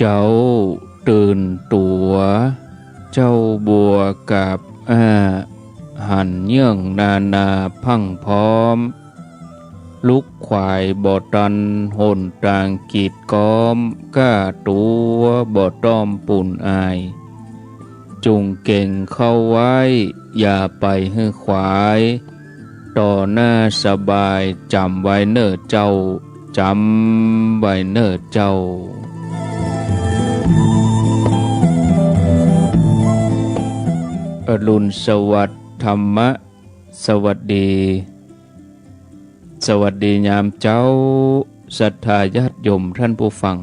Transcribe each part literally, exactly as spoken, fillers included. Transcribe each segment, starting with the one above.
เจ๊าตื่นตั๋ว เจ๊าบัวกาบอ้า หันเยื่องนานาพรั่งพร้อม ลุกขวายบ่ตันหนตางกีดก๊อม ก้าตั๋วบ่ต้อมปูนอาย จุ่งเก๋งเข้าไว้ อย่าไปหื้อขวาย ต่อหน้าสบาย จ๋ำไว้เน่อเจ้า จ๋ำไว้เน่อเจ้า อรุณสวัสดิ์ธรรมะ สวัสดี สวัสดียามเจ๊า ศรัทธาญาติโยมท่านผู้ฟัง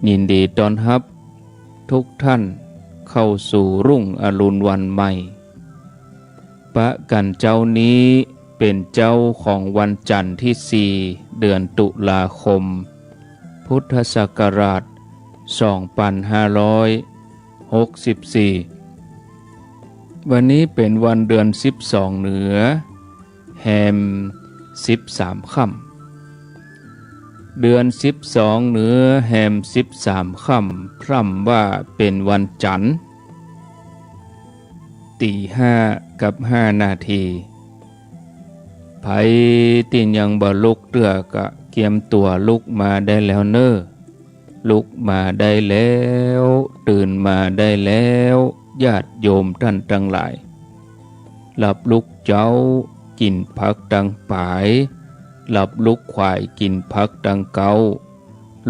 ยินดีต้อนฮับทุกท่านเข้าสู่รุ่งอรุณวันใหม่ ปะกั๋นเจ๊านี้เป๋นเจ๊าของวันจันทร์ตี้สี่ เดือนตุลาคม พุทธศักราช สองปันห้าร้อยหกสิบสี่ วันนี้เป๋นวันเดือนสิบสองเหนือ แฮมสิบสามค่ำ เดือนสิบสองเหนือ แฮมสิบสามค่ำ พร่ำว่าเป๋นวันจันทร์ ตี๋ห้ากับห้านาที ใผตี้ยังบ่ลุกเตื้อก็เกียมตั๋วลุกมาได้แล้วเน่อ ลุกมาได้แล้ว ตื่นมาได้แล้ว ญาติโยมต้านตังหลาย หลับลุกเจ๊า กิ๋นผักตังป๋าย หลับลุกขวาย กิ๋นผักตังเก๊า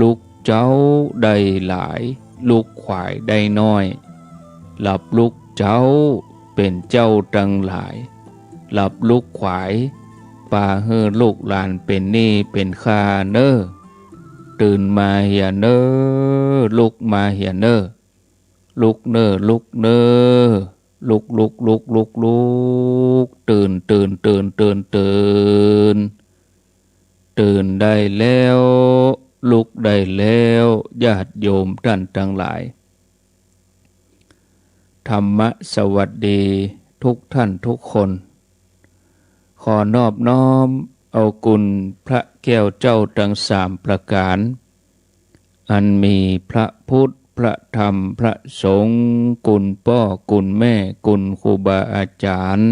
ลุกเจ๊าได้หลาย ลุกขวายได้น้อย หลับลุกเจ๊า เป๋นเจ้าตังหลาย หลับลุกขวาย ปาหื้อลูกหลานเป๋นหนี้เป๋นค่าเน่อ ตื่นมาเหียเน่อ ลุกมาเหียเน่อ ลุกเน่อ ลุกเน่อ ลุก ลุก ลุก ลุก ลุก ตื่น ตื่น ตื่น ตื่น ตื่น ตื่นได้แล้ว ลุกได้แล้ว ญาติโยมต้านตังหลาย ธรรมะสวัสดีทุกท่านทุกคน ขอนอบน้อมเอาคุณพระแก้วเจ้าตังสามประก๋าน อันมีพระพุทธ พระธรรม พระสงฆ์ คุณป้อ คุณแม่ คุณครูบาอาจ๋ารย์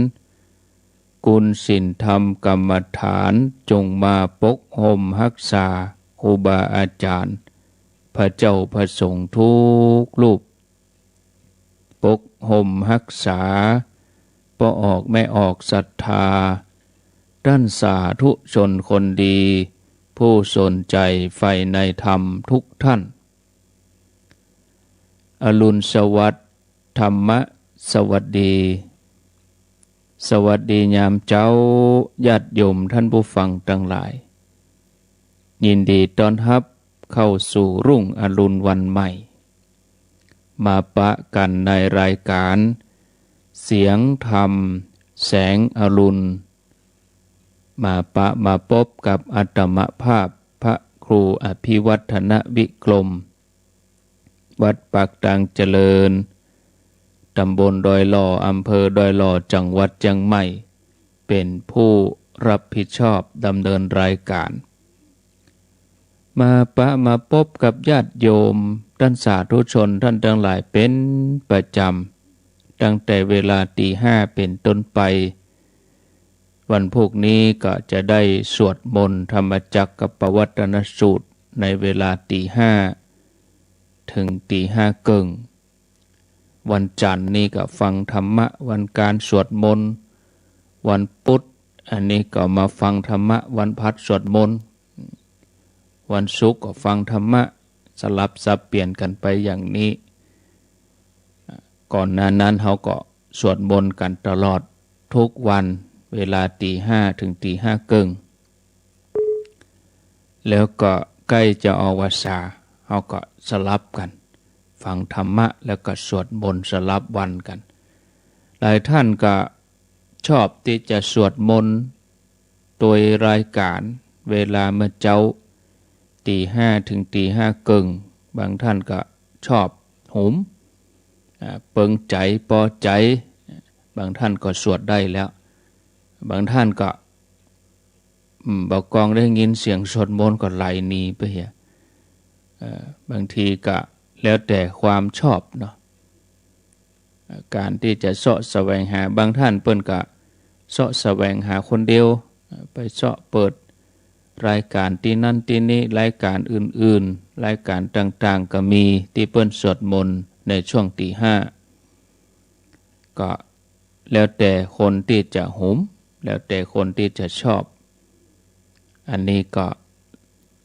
คุณศีลธรรมกรรมฐาน จงมาปกห่มฮักษาครูบาอาจ๋ารย์ พระเจ้าพระสงฆ์ทุกรูป ปกห่มฮักษา ป้อออกแม่ออกศรัทธา ต้านสาธุชนคนดี ผู้สนใจ๋ใฝ่ในธรรมทุกท่าน อรุณสวัสดิ์ ธรรมะสวัสดี สวัสดียามเจ๊า ญาติโยมท่านผู้ฟังตังหลาย ยินดีต้อนฮับเข้าสู่รุ่งอรุณวันใหม่ มาปะกั๋นในรายก๋าน เสียงธรรม แสงอรุณ มาปะมาปบกับอาตมาภาพ พระครูอภิวัฒนวิกรม วัดปากตางเจริญ ตำบลดอยหล่อ อำเภอดอยหล่อ จังหวัดเจียงใหม่ เป๋นผู้รับผิดชอบดำเนินรายก๋าน มาปะมาปบกับญาติโยม ต้านสาธุชนต้านตังหลายเป๋นประจ๋ำ ตั้งแต่เวลาตี๋ห้าเป๋นต้นไป วันพูกนี้ก็จะได้สวดมนต์ธรรมจักรกัปปวัตตนสูตรในเวลาตี๋ห้าเถิงตี๋ห้าเกิ่ง วันจันทร์นี่ก็ฟังธรรมะวันก๋านสวดมนต์ วันพุธอันนี้ก็มาฟังธรรมะวันพฤหัสสวดมนต์ วันศุกร์ก็ฟังธรรมะ สลับสับเปลี่ยนกั๋นไปอย่างนี้ ก่อนหน้านั้นเฮาก็สวดมนต์กั๋นตลอดทุกวัน เวลาตี๋ห้าเถิงตี๋ห้าเกิ่ง แล้วก็ใก้จะออกพรรษา เฮาก็สลับกั๋น ฟังธรรมะแล้วก็สวดมนต์สลับวันกั๋น หลายท่านก็ชอบตี้จะสวดมนต์ โตยรายก๋านเวลาเมื่อเจ๊า ตี๋ห้าเถิงตี๋ห้าเกิ่ง บางท่านก็ชอบหุม อ่า เปิงใจ๋ ปอใจ๋ บางท่านก็สวดได้แล้ว บางท่านก็ อืม บ่ากองได้ยินเสียงสวดมนต์ก็ไหลหนีไปเหีย เอ่อ บางทีก็แล้วแต่ความชอบเนาะ เอ่อ ก๋านตี้จะเซาะแสวงหา บางต้านเปิ้นก็เซาะแสวงหาคนเดียว เอ่อ ไปเซาะเปิดรายก๋านตี้นั่นตี้นี้ รายก๋านอื่นๆ รายก๋านต่างๆ ก็มี ตี้เปิ้นสวดมนต์ในช่วงตี๋ห้า ก็แล้วแต่คนตี้จะหุม แล้วแต่คนตี้จะชอบ อันนี้ก็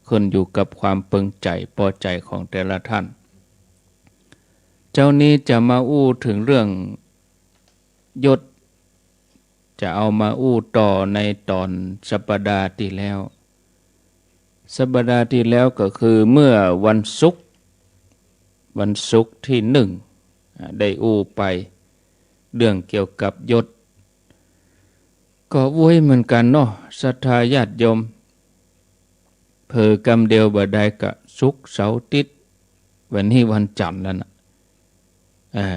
ขึ้นอยู่กับความเปิงใจ๋ ปอใจ๋ของแต่ละต้าน เจ๊านี้จะมาอู้เถิงเรื่องยศ จะเอามาอู้ต่อในต๋อนสัปดาห์ตี้แล้ว สัปดาห์ตี้แล้วก็คือเมื่อวันศุกร์ วันศุกร์ตี้หนึ่ง อ่า ได้อู้ไปเรื่องเกี่ยวกับยศ ก็โว้ยเหมือนกั๋นเนาะ ศรัทธาญาติโยม เผลอกำเดียวบ่ได้ก็ศุกร์เสาร์อาติ๊ด วันนี้วันจั๋นทร์แล้วนะ อ่า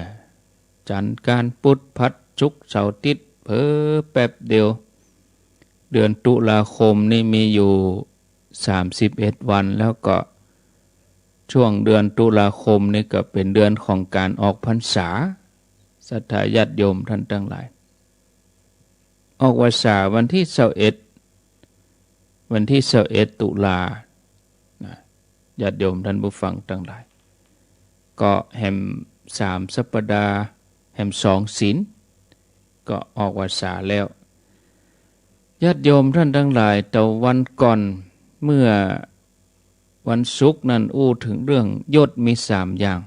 จั๋นทร์อังคารพุธพฤหัสศุกร์เสาร์อาติ๊ด เผลอแป๊บเดียว เดือนตุลาคมนี่มีอยู่สามสิบเอ็ดวัน แล้วก็ช่วงเดือนตุลาคมนี่ก็เป๋นเดือนของก๋านออกพรรษา ศรัทธาญาติโยมต้านตังหลาย ออกพรรษาวันตี้ซาวเอ็ด วันตี้ซาวเอ็ดตุลา นะ ญาติโยมต้านผู้ฟังตังหลาย ก็แหมสามสัปดาห์ แหมสองศีล ก็ออกพรรษาแล้ว ญาติโยมต้านตังหลาย ตะวันก่อน เมื่อวันศุกร์นั้นอู้เถิงเรื่องยศมีสามอย่าง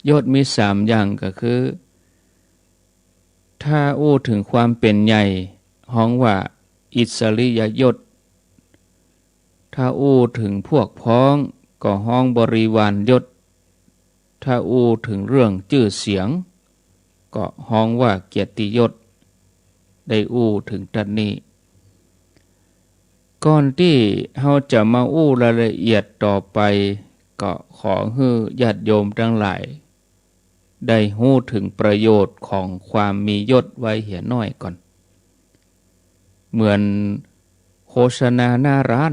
ยศมีสามอย่างก็คือ ถ้าอู้เถิงความเป๋นใหญ่ ฮ้องว่าอิสริยยศ ถ้าอู้เถิงพวกพ้อง ก็ฮ้องบริวารยศ ถ้าอู้เถิงเรื่องจื้อเสียง ก็ฮ้องว่าเกียรติยศ ได้อู้เถิงตั๊ดนี้ ก่อนตี้เฮาจะมาอู้รายละเอียดต่อไป ก็ขอหื้อญาติโยมตังหลาย ได้ฮู้เถิงประโยชน์ของความมียศไว้เหียน้อยก่อน เหมือนโฆษณาหน้าร้าน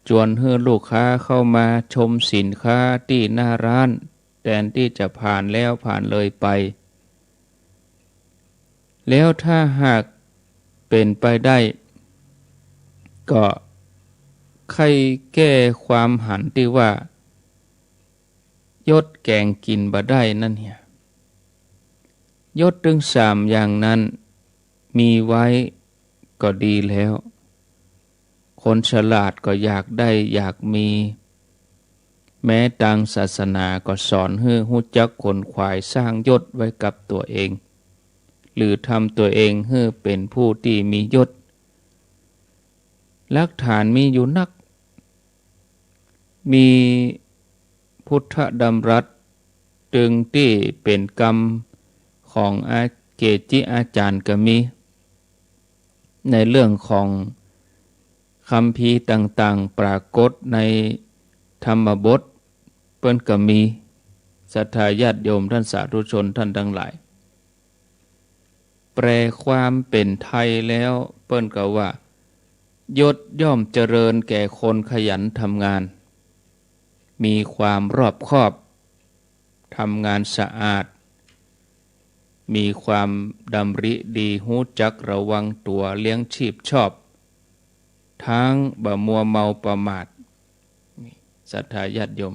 จวนหื้อลูกค้าเข้ามาชมสินค้าตี้หน้าร้าน แตนตี้จะผ่านแล้วผ่านเลยไป แล้วถ้าหากเป๋นไปได้ ก็ใค่แก้ความหันตี้ว่า ยศแก๋งกิ๋นบ่ได้นั่นเหีย ยศตึงสามอย่างนั้น มีไว้ก็ดีแล้ว คนฉลาดก็อยากได้อยากมี แม้ตางศาสนาก็สอนหื้อฮู้จักขนขวายสร้างยศไว้กับตั๋วเอง หรือทำตั๋วเองหื้อเป๋นผู้ตี้มียศ หลักฐานมีอยู่นัก มีพุทธดำรัสตึงตี้เป๋นกำของอา เกจิอาจ๋ารย์ก็มี ในเรื่องของคัมภีร์ต่างๆ ปรากฏในธรรมบท เปิ้นก็มี ศรัทธาญาติโยมต้านสาธุชนต้านตังหลาย แปลความเป๋นไทยแล้วเปิ้นก็ว่า ยศย่อมเจริญแก่คนขยันทำงาน มีความรอบคอบ ทำงานสะอาด มีความดำริดี ฮู้จักระวังตั๋วเลี้ยงชีพชอบ ทั้งบ่มัวเมาประมาท นี่ ศรัทธาญาติโยม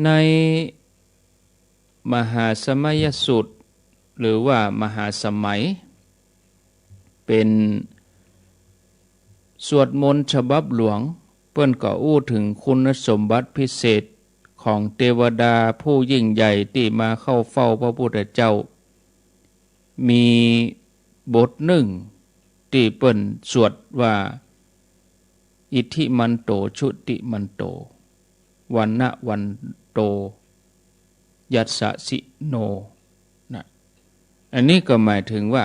ในมหาสมัยสูตร หรือว่ามหาสมัย เป๋นสวดมนต์ฉบับหลวง เปิ้นก็อู้เถิงคุณสมบัติพิเศษของเตวดาผู้ยิ่งใหญ่ตี้มาเข้าเฝ้าพระพุทธเจ้า มีบทนึ่งตี้เปิ้นสวดว่า อิทธิมันโต ชุติมันโต วัณณวันโต ยัสสะสิโน นะ อันนี้ก็หมายเถิงว่า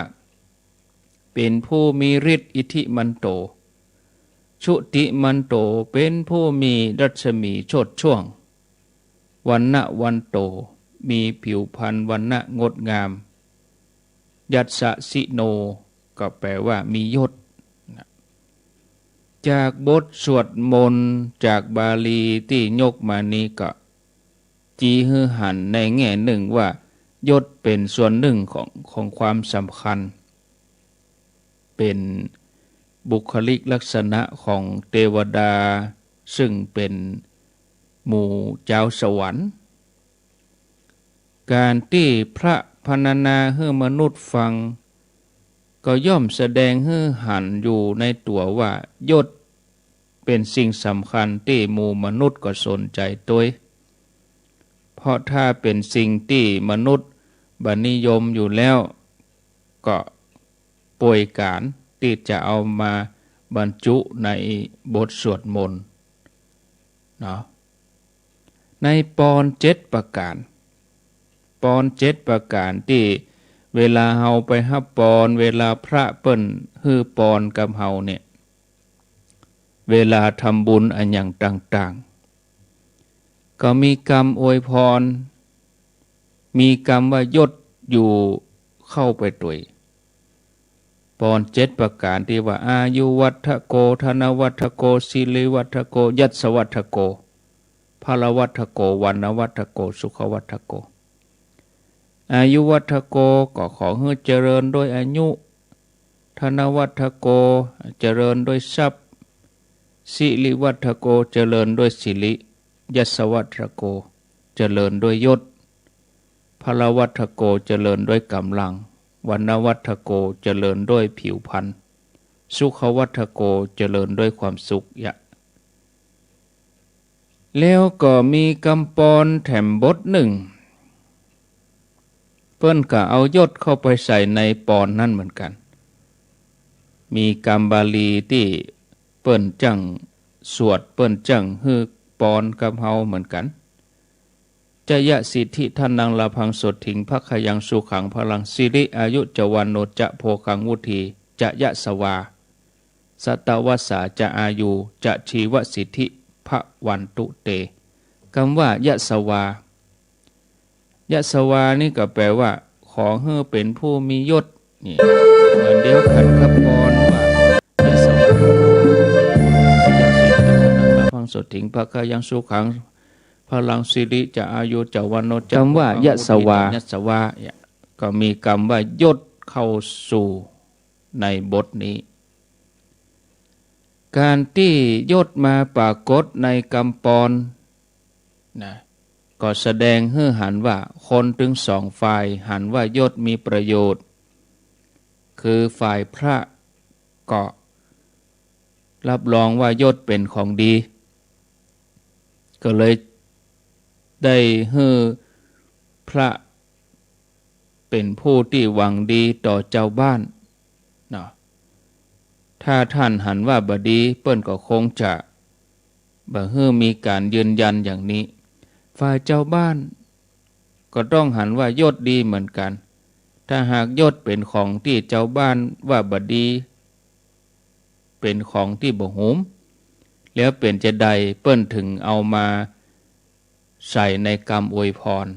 เป๋นผู้มีฤทธิ์ อิทธิมันโต ชุติมันโต เป๋นผู้มีรัศมีโชติช่วง วัณณวันโต มีผิวพรรณวัณณะงดงาม ยัสสะสิโน ก็แปลว่ามียศ นะ จากบทสวดมนต์จากบาลีตี้ยกมานี้ก็ จีหื้อหันในแง่นึ่งว่า ยศเป๋นส่วนนึ่งของ ของความสำคัญ เป๋นบุคลิกลักษณะของเตวดา ซึ่งเป๋นหมู่จาวสวรรค์ ก๋านตี้พระพรรณนาหื้อมนุษย์ฟัง ก็ย่อมแสดงหื้อหันอยู่ในตั๋วว่า ยศเป๋นสิ่งสำคัญตี้หมู่มนุษย์ก็สนใจ๋ตวย เพราะถ้าเป๋นสิ่งตี้มนุษย์บ่นิยมอยู่แล้ว ก็ป่วยก๋านตี้จะเอามาบรรจุในบทสวดมนต์เนาะ ในปอนเจ็ดประก๋าน ปอนเจ็ดประก๋านตี้เวลาเฮาไปฮับปอน เวลาพระเปิ้นหื้อปอนกับเฮาเนี่ย เวลาทำบุญอะหยังต่างๆ ก็มีกำอวยพร มีกำว่ายศอยู่เข้าไปตวย ปอนเจ็ดประก๋านตี้ว่า อายุวัฑโก ธนวัฑโก สิริวัฑโก ยศวัฑโก พลวัฑโก วรรณวัฑโก สุขวัฑโก อายุวัฑโกก็ขอหื้อเจริญด้วยอายุ ธนวัฑโกเจริญด้วยทรัพย์ สิริวัฑโกเจริญด้วยสิริ ยศวัฑโกเจริญด้วยยศ พลวัฑโกเจริญด้วยก๋ำลัง วรรณวัฑโกเจริญด้วยผิวพรรณ สุขวัฑโกเจริญด้วยความสุข ยะ แล้วก็มีกำปอนแถมบทนึ่ง เปิ้นก็เอายศเข้าไปใส่ในปอนนั้นเหมือนกั๋น มีกำบาลีตี้เปิ้นจั้งสวด เปิ้นจั้งหื้อปอนกับเฮาเหมือนกั๋น จะยะสิทธิธนังลาภังโสตถิง ภักขยังสุขังพลัง สิริอายุจะวัณโณจะโภคังวุฒีจะยะสวา สตวัสสาจะอายู จะชีวสิทธิภะวันตุเต กำว่ายะสวา ยะสวานี่ก็แปล๋ว่า ขอหื้อเป๋นผู้มียศ นี่ เหมือนเดียวกั๋นกับปอนว่า ยะสวัทโก จะยะสิทธิธนังลาภังโสตถิง ภักขยังสุขังพลัง สิริจะอายุจะวัณโณจะ กำว่ายะสวา ยะสวาเนี่ย ก็มีกำว่ายศเข้าสู่ในบทนี้ ก๋านตี้ยศมาปรากฏในกำปอนนะ ก็แสดงหื้อหันว่าคนตึงสองฝ่ายหันว่ายศมีประโยชน์ คือฝ่ายพระก็รับรองว่ายศเป๋นของดี ก็เลยได้หื้อพระ เป๋นผู้ตี้หวังดีต่อจาวบ้านเนาะ ถ้าต้านหันว่าบ่ดี เปิ้นก็คงจะบ่หื้อมีก๋านยืนยันอย่างนี้ ฝ่ายจาวบ้านก็ต้องหันว่ายศดีเหมือนกั๋น ถ้าหากยศเป๋นของตี้จาวบ้านว่าบ่ดี เป๋นของตี้บ่หูม แล้วเป๋นจาใดเปิ้นถึงเอามา ใส่ในกำอวยพร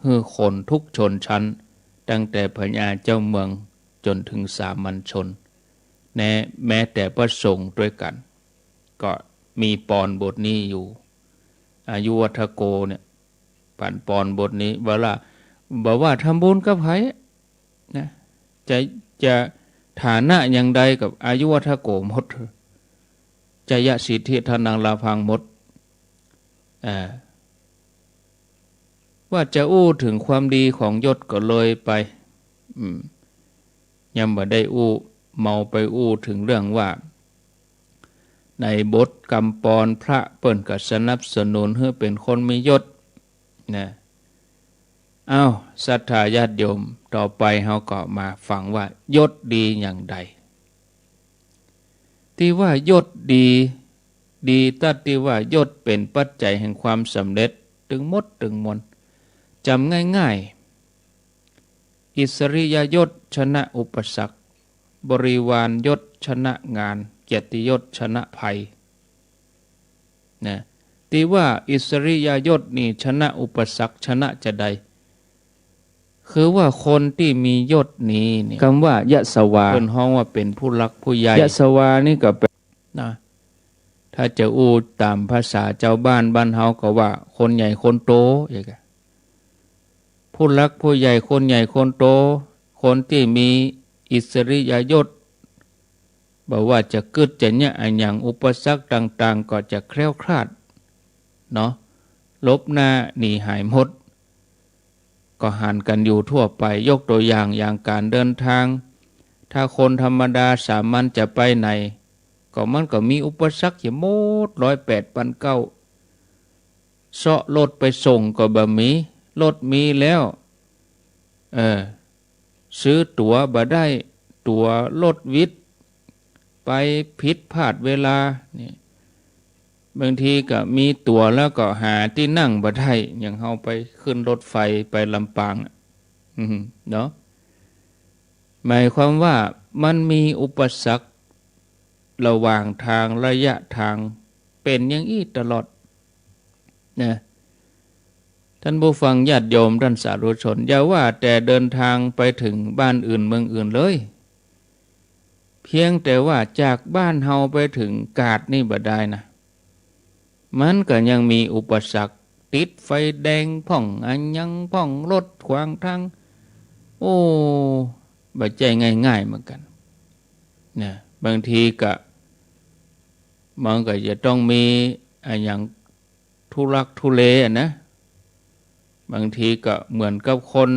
หื้อคนทุกชนชั้น ตั้งแต่พญาเจ้าเมืองจ๋นถึงสามัญชน แม้ แม้แต่พระสงฆ์ตวยกั๋น ก็มีปอนบทนี้อยู่ อายุวัฑโกเนี่ย ปั๋นปอนบทนี้ บ่ว่า บ่ว่าทำบุญกับใผนะ จะ จะฐานะอย่างใดกับอายุวัฑโกหมด จะยะสิทธิธนังลาภังหมด อ่า ว่าจะอู้เถิงความดีของยศก็เลยไป อืม ยังบ่ได้อู้ เมาไปอู้เถิงเรื่องว่า ในบทกำปอนพระเปิ้นก็สนับสนุนหื้อเป๋นคนมียศนะ เอ้า ศรัทธาญาติโยม ต่อไปเฮาก็มาฟังว่ายศดีอย่างใด ตี้ว่ายศดี ดีตั๊ดตี้ว่ายศเป๋นปัจจัยแห่งความสำเร็จตึงหมดตึงมวล จ๋ำง่ายๆ อิสริยยศชนะอุปสรรค บริวารยศชนะงาน เกียรติยศชนะภัย นะ ตี้ว่าอิสริยยศนี่ชนะอุปสรรค ชนะจาใด คือว่าคนตี้มียศนี้เนี่ย กำว่ายะสวา เปิ้นฮ้องว่าเป๋นผู้หลักผู้ใหญ่ ยะสวานี่ก็เป๋น นะ ถ้าจะอู้ต๋ามภาษาจาวบ้านบ้านเฮาก็ว่าคนใหญ่คนโต อย่างเงี้ย ผู้หลักผู้ใหญ่คนใหญ่คนโต คนตี้มีอิสริยยศ บ่ว่าจะกึ๊ดจะเยียะอะหยัง อุปสรรคต่างๆ ก็จะแคล้วคลาดเนาะ หลบหน้าหนีหายหมด ก็หันกั๋นอยู่ทั่วไป ยกตั๋วอย่าง อย่างก๋านเดินตาง ถ้าคนธรรมดาสามัญจะไปไหน ก็มันก็มีอุปสรรคอยู่หมด ร้อยแปดปันเก้า เซาะรถไปส่งก็บ่มี รถมีแล้ว เออ ซื้อตั๋วบ่ได้ ตั๋วรถวิด ไปผิดพลาดเวลา นี่ บางทีก็มีตั๋วแล้วก็หาตี้นั่งบ่ได้ อย่างเฮาไปขึ้นรถไฟไปลำปางน่ะ อืม เนาะ หมายความว่ามันมีอุปสรรคระหว่างตาง ระยะตาง เป๋นอย่างอี้ตลอด นะ ท่านผู้ฟังญาติโยมท่านสาธุชน อย่าว่าแต่เดินตางไปเถิงบ้านอื่นเมืองอื่นเลย เพียงแต่ว่าจากบ้านเฮาไปเถิงกาดนี่บ่ได้นะ มันก็ยังมีอุปสรรค ติดไฟแดงพ่อง อะหยังพ่อง รถขวางตาง โอ้ บ่ใจ้ง่ายๆ เหมือนกั๋น นะ บางทีก็ มันก็จะต้องมีอะหยังทุลักทุเลอะนะ บางทีก็เหมือนกับคน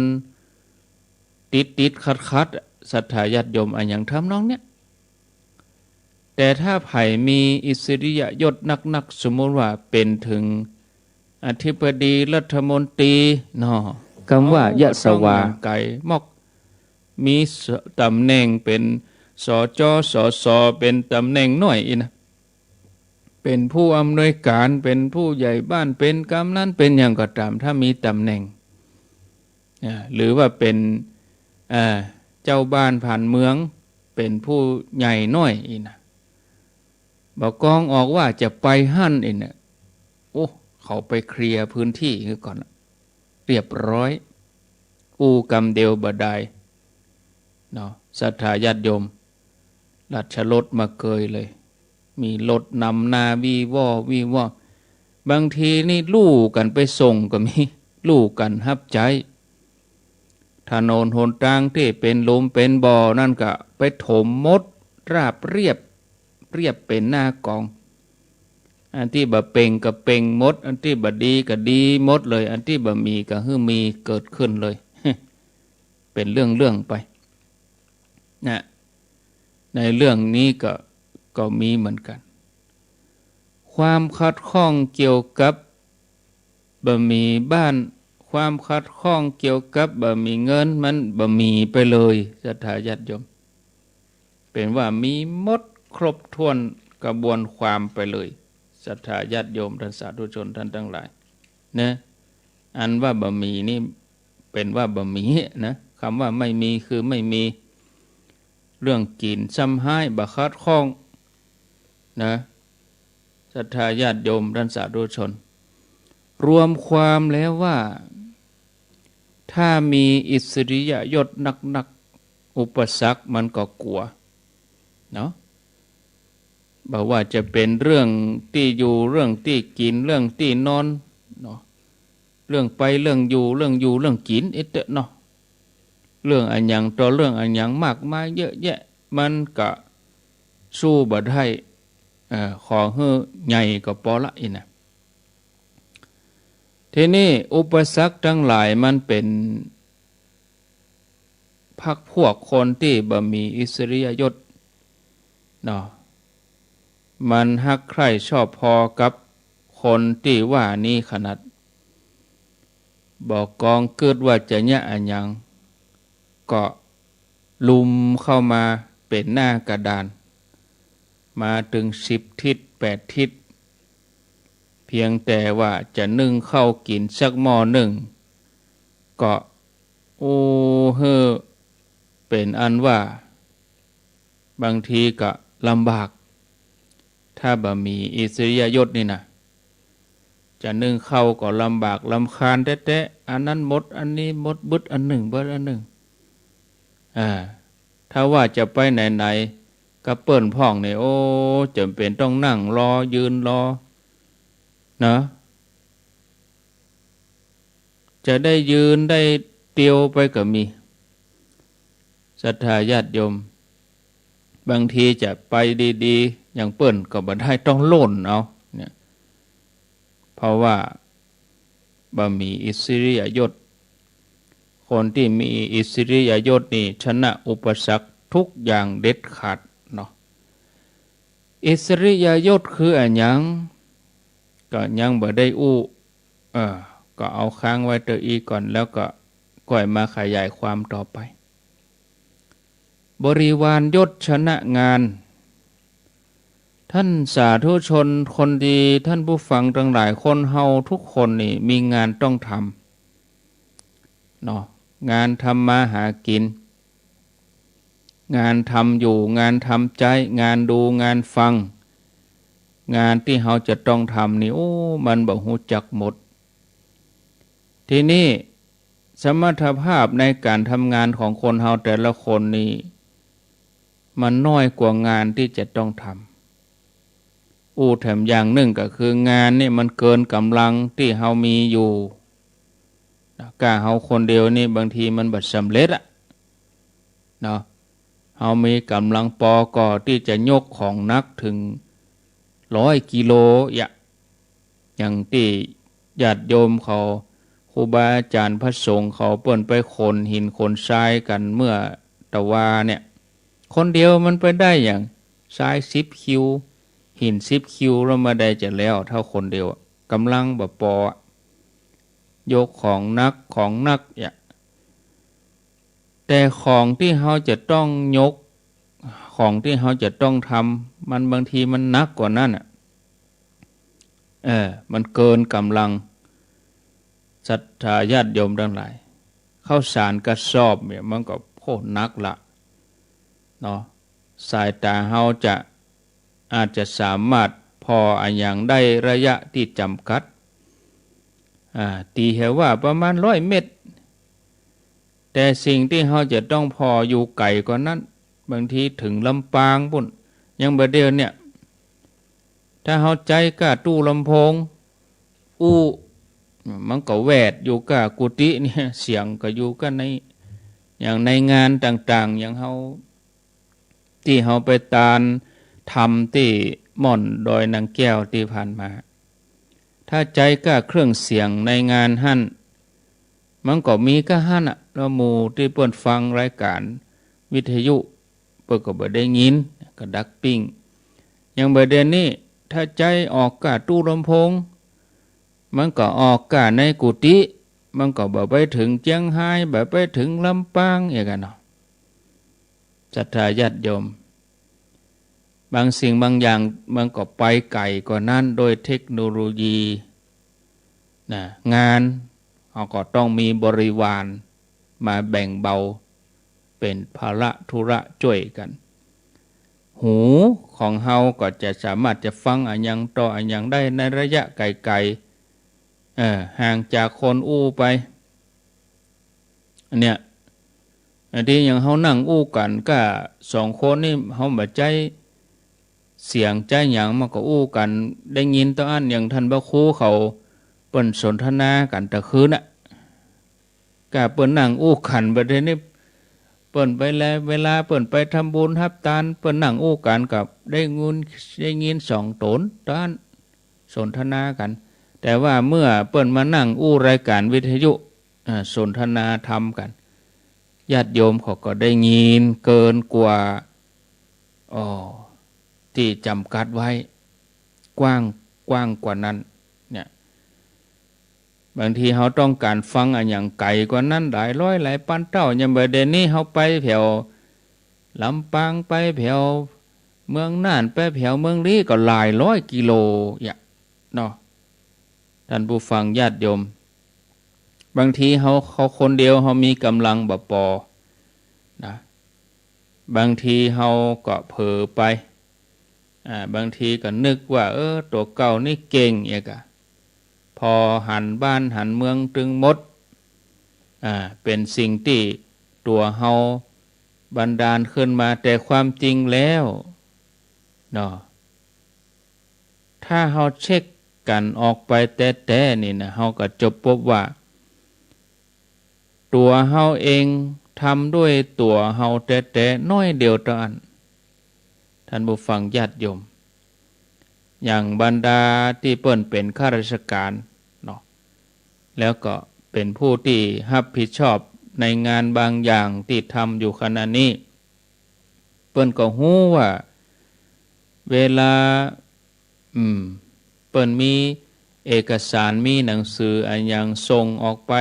ติดๆ ขัดๆ ศรัทธาญาติโยม อะหยังทำนองเนี้ย แต่ถ้าใผมีอิสริยยศนักๆ สมมุติว่าเป๋นเถิงอธิบดีรัฐมนตรีเนาะ กำว่ายศวา ก็ต้องหยังไก๋มอก มีตำแหน่งเป๋น สจ สส เป๋นตำแหน่งน้อยอี้นะ เป๋นผู้อำนวยก๋าน เป๋นผู้ใหญ่บ้าน เป๋นกำนัน เป๋นหยังก็ต๋าม ถ้ามีตำแหน่ง อ่า หรือว่าเป๋น อ่า เจ้าบ้านผานเมือง เป๋นผู้ใหญ่น้อยอี้นะ บ่ากองออกว่าจะไปหั้นอี้นะ โอ้ เขาไปเคลียร์พื้นตี้หื้อก่อนละ เรียบร้อย อู้กำเดียวบ่ได้เนาะ ศรัทธาญาติโยม ราชรถมาเกยเลย มีรถนำหน้าวี้ว่อวี้ว่อ บางทีนี่ลู่กั๋นไปส่งก็มี ลู่กั๋นฮับใจ๊ ถนนหนตางตี้เป๋นหลุมเป๋นบ่อนั่นก็ไปถมหมด ราบเรียบ เรียบเป๋นหน้ากอง อันตี้บ่าเป่งก็เป่งหมด อันตี้บ่าดีก็ดีหมดเลย อันตี้บ่ามีก็หื้อมีเกิดขึ้นเลย เป๋นเรื่องๆ ไป นะ ในเรื่องนี้ก็ ก็มีเหมือนกั๋น ความขัดข้องเกี่ยวกับบ่ามีบ้าน ความขัดข้องเกี่ยวกับบ่ามีเงิน มันบ่ามีไปเลย ศรัทธาญาติโยม เป๋นว่ามีหมดครบถ้วนกระบวนความไปเลย ศรัทธาญาติโยมท่านสาธุชนท่านตังหลาย นะ อันว่าบ่ามีนี่เป๋นว่าบ่ามีนะ กำว่าไม่มีคือไม่มี เรื่องกิ๋นซ้ำฮ้ายบ่ขัดข้องนะ ศรัทธาญาติโยมท่านสาธุชน รวมความแล้วว่า ถ้ามีอิสริยยศนักๆ อุปสรรคมันก็กั๋วเนาะ บ่ว่าจะเป๋นเรื่องตี้อยู่ เรื่องตี้กิ๋น เรื่องตี้นอนเนาะ เรื่องไปเรื่องอยู่ เรื่องอยู่เรื่องกิ๋น เอเต๊อะเนาะ เรื่องอะหยังต่อเรื่องอะหยังมากมายเยอะแยะ มันก็สู้บ่ได้ เอ่อ ขอหื้อใหญ่ก็ปอละอี้นะ ทีนี้อุปสรรคตังหลายมันเป๋น พรรคพวกคนตี้บ่มีอิสริยยศเนาะ มันฮักใคร่ชอบพอกับคนตี้ว่านี้ขนาด บ่กองกึ๊ดว่าจะเยียะอะหยัง ก็ลุมเข้ามาเป๋นหน้ากระดาน มาตึงสิบทิศแปดทิศ เพียงแต่ว่าจะนึ่งข้าวกิ๋นสักหม้อนึ่ง ก็ โอ้ หื้อ เป๋นอันว่า บางทีก็ลำบาก ถ้าบ่มีอิสริยยศนี่นะ จะนึ่งข้าวก็ลำบากรำคาญแต๊ๆ อันนั้นหมด อันนี้หมด บึดอันนึ่ง บึดอันนึ่ง อ่า ถ้าว่าจะไปไหนๆ กับเปิ้นพ่องนี่ โอ้ จ๋ำเป๋นต้องนั่งรอ ยืนรอ นะ จะได้ยืนได้เตียวไปก็มี ศรัทธาญาติโยม บางทีจะไปดีๆ อย่างเปิ้นก็บ่ได้ ต้องล่นเอาเนี่ย เพราะว่าบ่มีอิสริยยศ คนตี้มีอิสริยยศนี่ชนะอุปสรรคทุกอย่างเด็ดขาดเนาะ อิสริยยศคืออะหยัง ก็ยังบ่ได้อู้ เออ ก็เอาค้างไว้เต้าอี้ก่อน แล้วก็ก้อยมาขยายความต่อไป บริวารยศชนะงาน ท่านสาธุชนคนดี ท่านผู้ฟังตังหลาย คนเฮาทุกคนนี่มีงานต้องทำเนาะ งานทำมาหากิ๋น งานทำอยู่ งานทำใจ๊ งานดู งานฟัง งานตี้เฮาจะต้องทำนี่ โอ้ มันบ่ฮู้จักหมด ทีนี้สมรรถภาพในก๋านทำงานของคนเฮาแต่ละคนนี่ มันน้อยกว่างานตี้จะต้องทำ อู้แถมอย่างนึ่งก็คืองานนี่มันเกินก๋ำลังตี้เฮามีอยู่นะ ก้าเฮาคนเดียวนี่บางทีมันบ่สำเร็จอะเนาะ เฮามีก๋ำลังปอก่อตี้จะยกของหนักเถิงร้อยกิโลอะ อย่างตี้ญาติโยมเขา ครูบาอาจ๋ารย์พระสงฆ์เขา เปิ้นไปขนหินขนทรายกั๋นเมื่อตะวาเนี่ย คนเดียวมันไปได้หยัง ทรายสิบคิว หินสิบคิว แล้วมาได้จะแล้วเต้าคนเดียวอะ ก๋ำลังบ่ปออะ ยกของหนัก ของหนักอะ แต่ของตี้เฮาจะต้องยก ของตี้เฮาจะต้องทำ มันบางทีมันหนักกว่านั้นอะ เออ มันเกินก๋ำลัง ศรัทธาญาติโยมตังหลาย ข้าวสารกระสอบเนี่ยมันก็โคตรหนักละเนาะ สายต๋าเฮาจะ อาจจะสามารถผ่ออะหยังได้ระยะตี้จ๋ำกัด อ่า ตี๋หื้อว่าประมาณร้อยเมตร แต่สิ่งตี้เฮาจะต้องผ่ออยู่ไก๋กว่านั้น บางทีเถิงลำปางปู๊น อย่างบ่าเดี่ยวเนี่ย ถ้าเฮาใจ๊ก้าตู้ลำโพง อู้ มันก็แวดอยู่ก้ากุฏิเนี่ย เสียงก็อยู่ก้าใน อย่างในงานต่างๆ อย่างเฮา ตี้เฮาไปตานธรรมตี้ม่อนดอยนางแก้วตี้ผ่านมา ถ้าใจ๊ก้าเครื่องเสียงในงานหั้น มันก็มีก้าหั้นอะ แล้วหมู่ตี้เปิ้นฟังรายก๋านวิทยุ เปิ้นก็บ่ได้ยิน ก็ดักปิ้ง อย่างบ่าเดี่ยวนี้ ถ้าใจ๊ออกก้าตู้ลำโพง มันก็ออกก้าในกุฏิ มันก็บ่ไปเถิงเจียงฮาย บ่ไปเถิงลำปาง อย่างกั๋นเนาะ ศรัทธาญาติโยม บางสิ่งบางอย่างมันก็ไปไก๋กว่านั้นโดยเทคโนโลยีนะ งานเฮาก็ต้องมีบริวารมาแบ่งเบา เป๋นภาระธุระจ้วยกั๋น หูของเฮาก็จะสามารถจะฟังอะหยังต่ออะหยังได้ในระยะไก๋ๆ เออ ห่างจากคนอู้ไป อันเนี้ย อันตี้อย่างเฮานั่งอู้กั๋นก้าสองคนนี่ เฮาบ่ใจ๊เสียงใจ๊หยัง มันก็อู้กั๋นได้ยินเต้าอั้น อย่างต้านพระครูเขาเปิ้นสนทนากั๋นตะคืนน่ะ ก้าเปิ้นนั่งอู้กั๋นบ่าเดี่ยวนี้ เปิ้นไปแล เวลาเปิ้นไปทำบุญฮับตาน เปิ้นนั่งอู้กั๋นก็ได้ยิน ได้ยินสองต๋นเต้าอั้น สนทนากั๋น แต่ว่าเมื่อเปิ้นมานั่งอู้รายก๋านวิทยุ อ่า สนทนาธรรมกั๋น ญาติโยมเขาก็ได้ยินเกินกว่า อ้อ ตี้จ๋ำกัดไว้ กว้าง กว้างกว่านั้น เนี่ย บางทีเฮาต้องก๋านฟังอะหยังไก๋กว่านั้นหลายร้อยหลายปันเต้า อย่างบ่าเดี่ยวนี้เฮาไปแถวลำปาง ไปแถวเมืองน่าน ไปแถวเมืองลี้ ก็หลายร้อยกิโลอะเนาะ ต้านผู้ฟังญาติโยม บางทีเฮา เฮาคนเดียวเฮามีก๋ำลังบ่ปอนะ บางทีเฮาก็เผลอไป อ่า บางทีก็นึกว่า เออ ตั๋วเก่านี่เก่ง อย่างกะ ผ่อหันบ้านหันเมืองตึงหมด อ่า เป๋นสิ่งตี้ตั๋วเฮาบันดาลขึ้นมา แต่ความจริงแล้ว เนาะ ถ้าเฮาเช็คกั๋นออกไปแต๊ๆ นี่นะ เฮาก็จะพบว่า ตั๋วเฮาเองทำด้วยตั๋วเฮาแต๊ๆ น้อยเดียวเต้าอั้น ท่านผู้ฟังญาติโยม อย่างบรรดาตี้เปิ้นเป๋นข้าราชก๋านเนาะ แล้วก็เป๋นผู้ตี้ฮับผิดชอบในงานบางอย่างตี้ทำอยู่ขณะนี้ เปิ้นก็ฮู้ว่าเวลา อืม เปิ้นมีเอกสาร มีหนังสืออะหยังส่งออกไป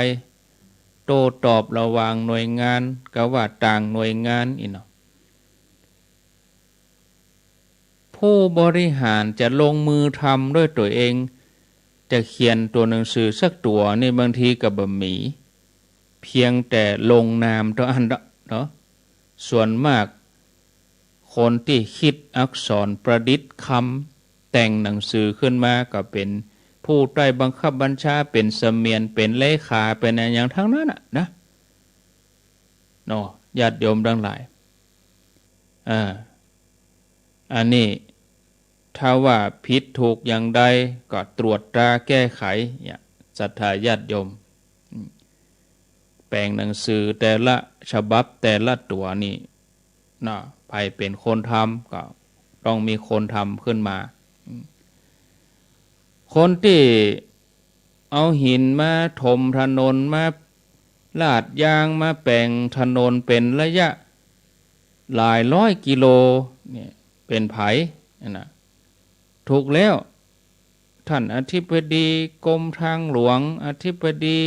โต้ตอบระหว่างหน่วยงาน กาว่าต่างหน่วยงานอี้เนาะ ผู้บริหารจะลงมือทำด้วยตั๋วเอง จะเขียนตั๋วหนังสือสักตั๋วนี่บางทีก็บ่มี เพียงแต่ลงนามเต้าอั้นเนาะ ส่วนมากคนตี้คิดอักษรประดิษฐ์กำ แต่งหนังสือขึ้นมาก็เป๋นผู้ใต้บังคับบัญชา เป๋นเสมียน เป๋นเลขา เป๋นอะหยังตังนั้นน่ะนะ เนาะ ญาติโยมตังหลาย อ่า อันนี้ถ้าว่าผิดถูกอย่างใดก็ตรวจตราแก้ไขเนี่ย ศรัทธาญาติโยม อืม แป๋งหนังสือแต่ละฉบับแต่ละตั๋วนี่ เนาะ ใผเป๋นคนทำ ก็ต้องมีคนทำขึ้นมา อืม คนตี้เอาหินมาถมถนน มาลาดยาง มาแป๋งถนนเป๋นระยะหลายร้อยกิโลเนี่ย เป๋นใผ นั่นน่ะ ถูกแล้ว ท่านอธิบดีกรมทางหลวง อธิบดี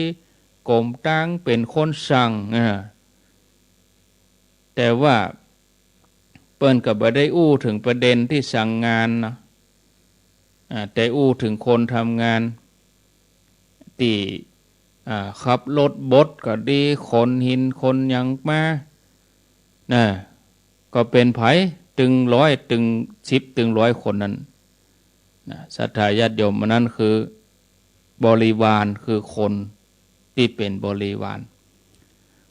กรมตางเป๋นคนสั่ง อ่า แต่ว่าเปิ้นก็บ่ได้อู้เถิงประเด็นตี้สั่งงานเนาะ อ่า แต่อู้เถิงคนทำงานตี้ อ่า ขับรถบดก็ดี ขนหินขนหยังมา นะ ก็เป๋นใผ ตึงร้อย ตึงสิบ ตึงร้อยคนนั้น นะ ศรัทธาญาติโยม อันนั้นคือบริวาร คือคนตี้เป๋นบริวาร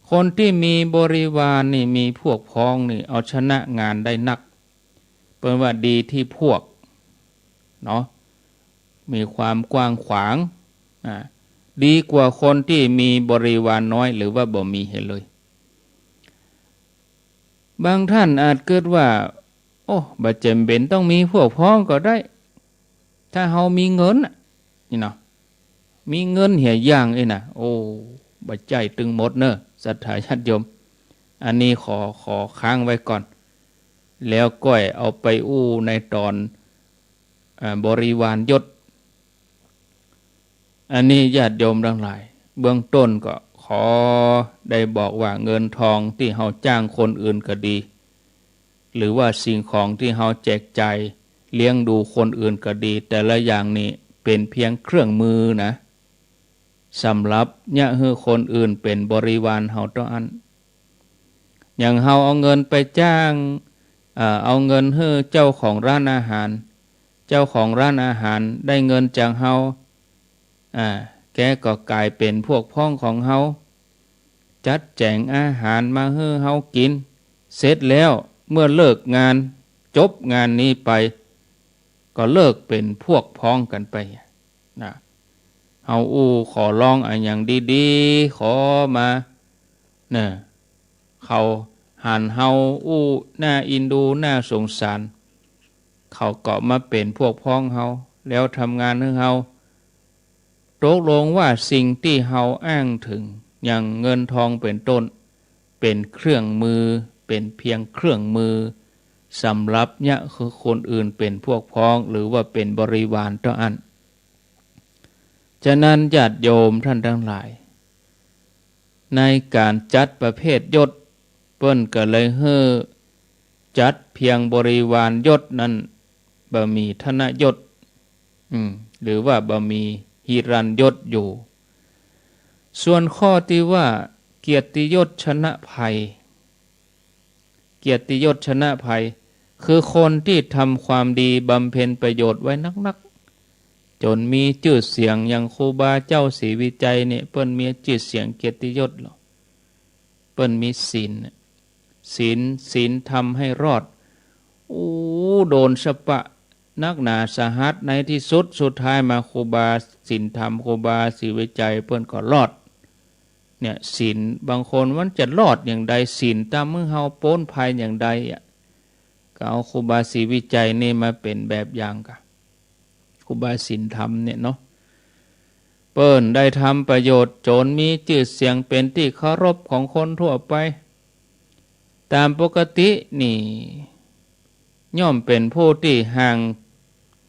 คนตี้มีบริวารนี่ มีพวกพ้องนี่ เอาชนะงานได้นัก เปิ้นว่าดีตี้พวก เนาะ มีความกว้างขวาง อ่า ดีกว่าคนตี้มีบริวารน้อย หรือว่าบ่มีเหียเลย บางท่านอาจกึ๊ดว่า โอ้ บ่จ๋ำเป๋นต้องมีพวกพ้องก็ได้ ถ้าเฮามีเงินน่ะ นี่เนาะ มีเงินเหียอย่างอี้นะ โอ้ บ่ใจ้ตึงหมดเน่อ ศรัทธาญาติโยม อันนี้ขอ ขอค้างไว้ก่อน แล้วก้อยเอาไปอู้ในต๋อน อ่า บริวารยศ อันนี้ญาติโยมตังหลาย เบื้องต้นก็ขอได้บอกว่าเงินทองตี้เฮาจ้างคนอื่นก็ดี หรือว่าสิ่งของตี้เฮาแจกจ่ายเลี้ยงดูคนอื่นก็ดี แต่ละอย่างนี่เป๋นเพียงเครื่องมือนะ สำหรับเยียะหื้อคนอื่นเป๋นบริวารเฮาเต้าอั้น อย่างเฮาเอาเงินไปจ้าง เอ่อ เอาเงินหื้อเจ้าของร้านอาหาร เจ้าของร้านอาหารได้เงินจากเฮา อ่า แกก็ก๋ายเป๋นพวกพ้องของเฮา จัดแจ๋งอาหารมาหื้อเฮากิ๋น เสร็จแล้วเมื่อเลิกงาน จบงานนี้ไป ก็เลิกเป๋นพวกพ้องกั๋นไป นะ เฮาอู้ขอร้องอะหยังดีๆ ขอมา เน่อ เขาหันเฮาอู้น่าเอ็นดู น่าสงสาร เขาก็มาเป๋นพวกพ้องเฮา แล้วทำงานหื้อเฮา ตกลงว่าสิ่งตี้เฮาอ้างเถิง อย่างเงินทองเป๋นต้น เป๋นเครื่องมือ เป๋นเพียงเครื่องมือ สำหรับเยียะหื้อคนอื่นเป๋นพวกพ้อง หรือว่าเป๋นบริวารเต้าอั้น ฉะนั้นญาติโยมท่านตังหลาย ในก๋านจัดประเภทยศ เปิ้นก็เลยหื้อจัดเพียงบริวารยศนั้น บ่มีธนยศ อืม หรือว่าบ่มีหิรัญยศอยู่ ส่วนข้อตี้ว่าเกียรติยศชนะภัย เกียรติยศชนะภัย คือคนตี้ทำความดีบำเพ็ญประโยชน์ไว้นักๆ จ๋นมีจื้อเสียง อย่างครูบาเจ้าศรีวิชัยเนี่ย เปิ้นมีจื้อเสียงเกียรติยศเหรอ เปิ้นมีศีลน่ะ ศีล ศีลทำให้รอด โอ้ โดนสะปะนักหนาสาหัส ในตี้สุด สุดท้ายมาครูบาศีลธรรม ครูบาศรีวิชัยเปิ้นก็รอด เนี่ย ศีล บางคนมันจะรอดอย่างใด ศีลตำหื้อเฮาป๊นภัยอย่างใดอะ ก็เอาครูบาศรีวิชัยนี่มาเป๋นแบบอย่างกา ครูบาศีลธรรมเนี่ยเนาะ เปิ้นได้ทำประโยชน์จ๋นมีจื้อเสียงเป๋นตี้เคารพของคนทั่วไป ต๋ามปกตินี่ ย่อมเป๋นผู้ตี้ห่าง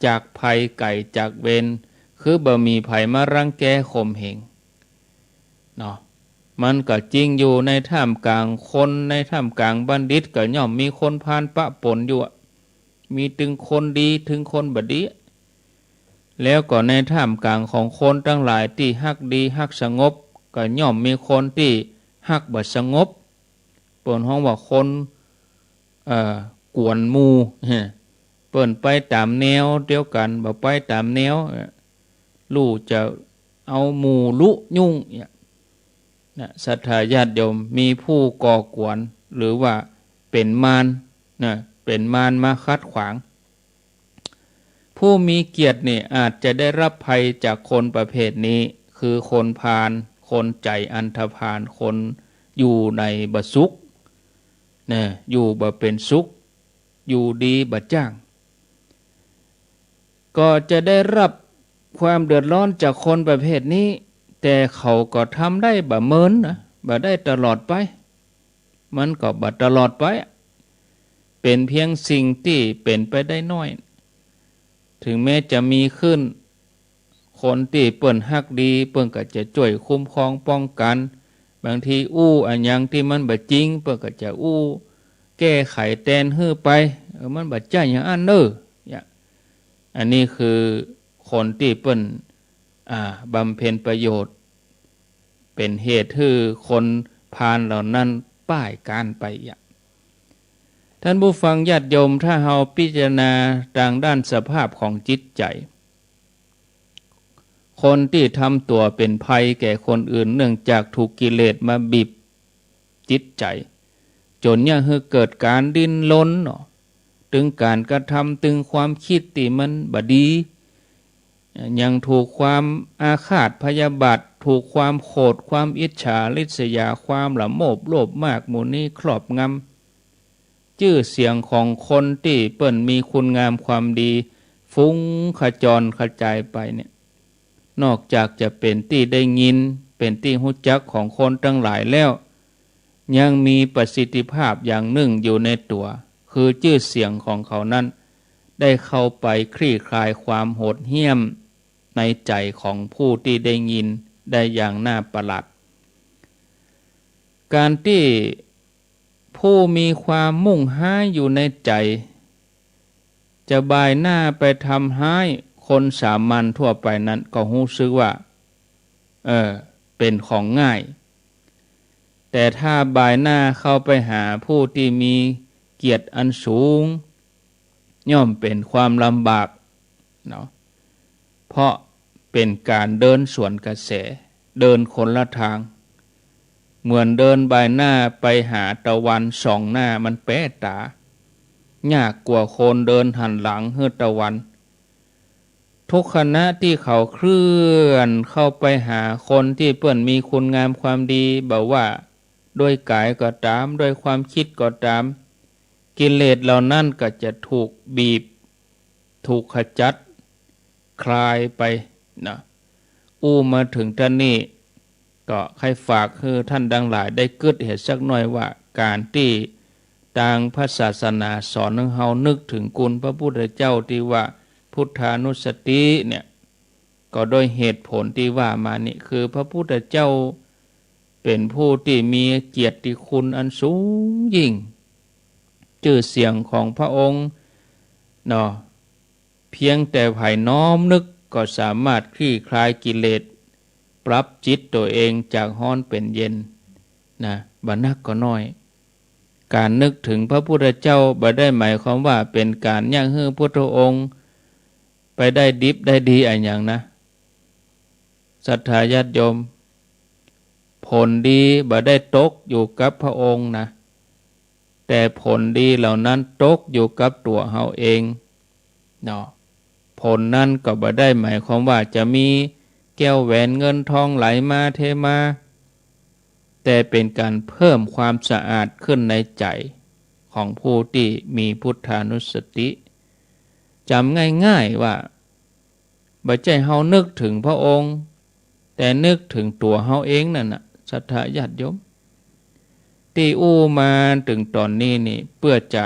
จากภัยไก๋จากเวร คือบ่มีใผมารังแกข่มเหง เนาะ มันก็จริงอยู่ ในท่ามกลางคน ในท่ามกลางบัณฑิตก็ย่อมมีคนพาลปะปนอยู่อะ มีตึงคนดี ตึงคนบ่ดี แล้วก็ในท่ามกลางของคนตังหลายตี้ฮักดีฮักสงบ ก็ย่อมมีคนตี้ฮักบ่สงบ เปิ้นฮ้องว่าคน เอ่อ กวนหมู่ เปิ้นไปต๋ามแนวเดียวกั๋น บ่ไปต๋ามแนว เอ่อ ลู่จะเอาหมู่ลุยุ่งเนี่ย นะ ศรัทธาญาติโยม มีผู้ก่อกวน หรือว่าเป๋นมาร นะ เป๋นมารมาขัดขวาง ผู้มีเกียรตินี่อาจจะได้รับภัยจากคนประเภทนี้ คือคนพาล คนใจ๋อันธพาล คนอยู่ในบ่สุข นะ อยู่บ่เป๋นสุข อยู่ดีบ่จ้าง ก็จะได้รับความเดือดร้อนจากคนประเภทนี้ แต่เขาก็ทำได้บ่เมินนะ บ่ได้ตลอดไป มันก็บ่ตลอดไป เป๋นเพียงสิ่งตี้เป๋นไปได้น้อย ถึงแม้จะมีขึ้น คนตี้เปิ้นฮักดี เปิ้นก็จะจ้วยคุ้มครองป้องกั๋น บางทีอู้อะหยังตี้มันบ่จริง เปิ้นก็จะอู้แก้ไขแตนหื้อไป เออ มันบ่ใจ้อย่างอั้นเน่อ เนี่ย อันนี้คือคนตี้เปิ้น อ่า บำเพ็ญประโยชน์ เป๋นเหตุหื้อคนพาลเหล่านั้นป้ายก๋านไปอะ ท่านผู้ฟังญาติโยม ถ้าเฮาพิจารณาตางด้านสภาพของจิตใจ๋ คนตี้ทำตั๋วเป๋นภัยแก่คนอื่น เนื่องจากถูกกิเลสมาบีบจิตใจ๋ จ๋นเยียะหื้อเกิดก๋านดิ้นรนเนาะ ตึงก๋านกระทำ ตึงความกึ๊ดตี้มันบ่ดี ยังถูกความอาฆาตพยาบาท ถูกความโขด ความอิจฉาริษยา ความละโมบโลภมากหมู่นี้ครอบงำ จื้อเสียงของคนตี้เปิ้นมีคุณงามความดี ฟุ้งขจรกระจายไปเนี่ย นอกจากจะเป๋นตี้ได้ยิน เป๋นตี้ฮู้จักของคนตังหลายแล้ว ยังมีประสิทธิภาพอย่างนึ่งอยู่ในตั๋ว คือจื้อเสียงของเขานั้น ได้เข้าไปคลี่คลายความโหดเหี้ยมในใจ๋ของผู้ตี้ได้ยินได้อย่างน่าประหลาด ก๋านตี้ผู้มีความมุ่งฮ้ายอยู่ในใจ๋ จะบ่ายหน้าไปทำฮ้ายคนสามัญทั่วไปนั้น ก็ฮู้สึกว่า เออ เป๋นของง่าย แต่ถ้าบ่ายหน้าเข้าไปหาผู้ตี้มีเกียรติอันสูง ย่อมเป๋นความลำบากเนาะ เพราะเป๋นก๋านเดินสวนกระแส เดินคนละตาง เหมือนเดินบ่ายหน้าไปหาตะวัน ส่องหน้ามันแป๊ต๋า ยากกว่าคนเดินหันหลังหื้อตะวัน ทุกขณะตี้เขาเคลื่อนเข้าไปหาคนตี้เปิ้นมีคุณงามความดี บ่ว่าด้วยก๋ายก็ต๋าม ด้วยความกึ๊ดก็ต๋าม กิเลสเหล่านั้นก็จะถูกบีบ ถูกขจัดคลายไปนะ อู้มาเถิงต้านนี้ ก็ใค่ฝากหื้อต้านตังหลายได้กึ๊ดเหียสักหน้อยว่า ก๋านตี้ตางพระศาสนาสอนหื้อเฮานึกเถิงคุณพระพุทธเจ้าตี้ว่าพุทธานุสติเนี่ย ก็ด้วยเหตุผลตี้ว่ามานี้ คือพระพุทธเจ้าเป๋นผู้ตี้มีเกียรติคุณอันสูงยิ่ง จื้อเสียงของพระองค์เนาะ เพียงแต่ใผน้อมนึกก็สามารถคลี่คลายกิเลส ปรับจิตตั๋วเองจากฮ้อนเป๋นเย็นนะ บ่นักก็น้อย ก๋านนึกเถิงพระพุทธเจ้าบ่ได้หมายความว่าเป๋นก๋านเยียะหื้อพุทธองค์ไปได้ดิบได้ดีอะหยังนะ ศรัทธาญาติโยม ผลดีบ่ได้ตกอยู่กับพระองค์นะ แต่ผลดีเหล่านั้นตกอยู่กับตั๋วเฮาเองเนาะ ผลนั้นก็บ่ได้หมายความว่าจะมีแก้วแหวนเงินทองไหลมาเทมา แต่เป๋นก๋านเพิ่มความสะอาดขึ้นในใจ๋ของผู้ตี้มีพุทธานุสติ จ๋ำง่ายๆ ว่า บ่ใจ้เฮานึกเถิงพระองค์ แต่นึกเถิงตั๋วเฮาเองนั่นน่ะ ศรัทธาญาติโยม ตี้อู้มาเถิงต๋อนนี้นี่ เปื้อจะ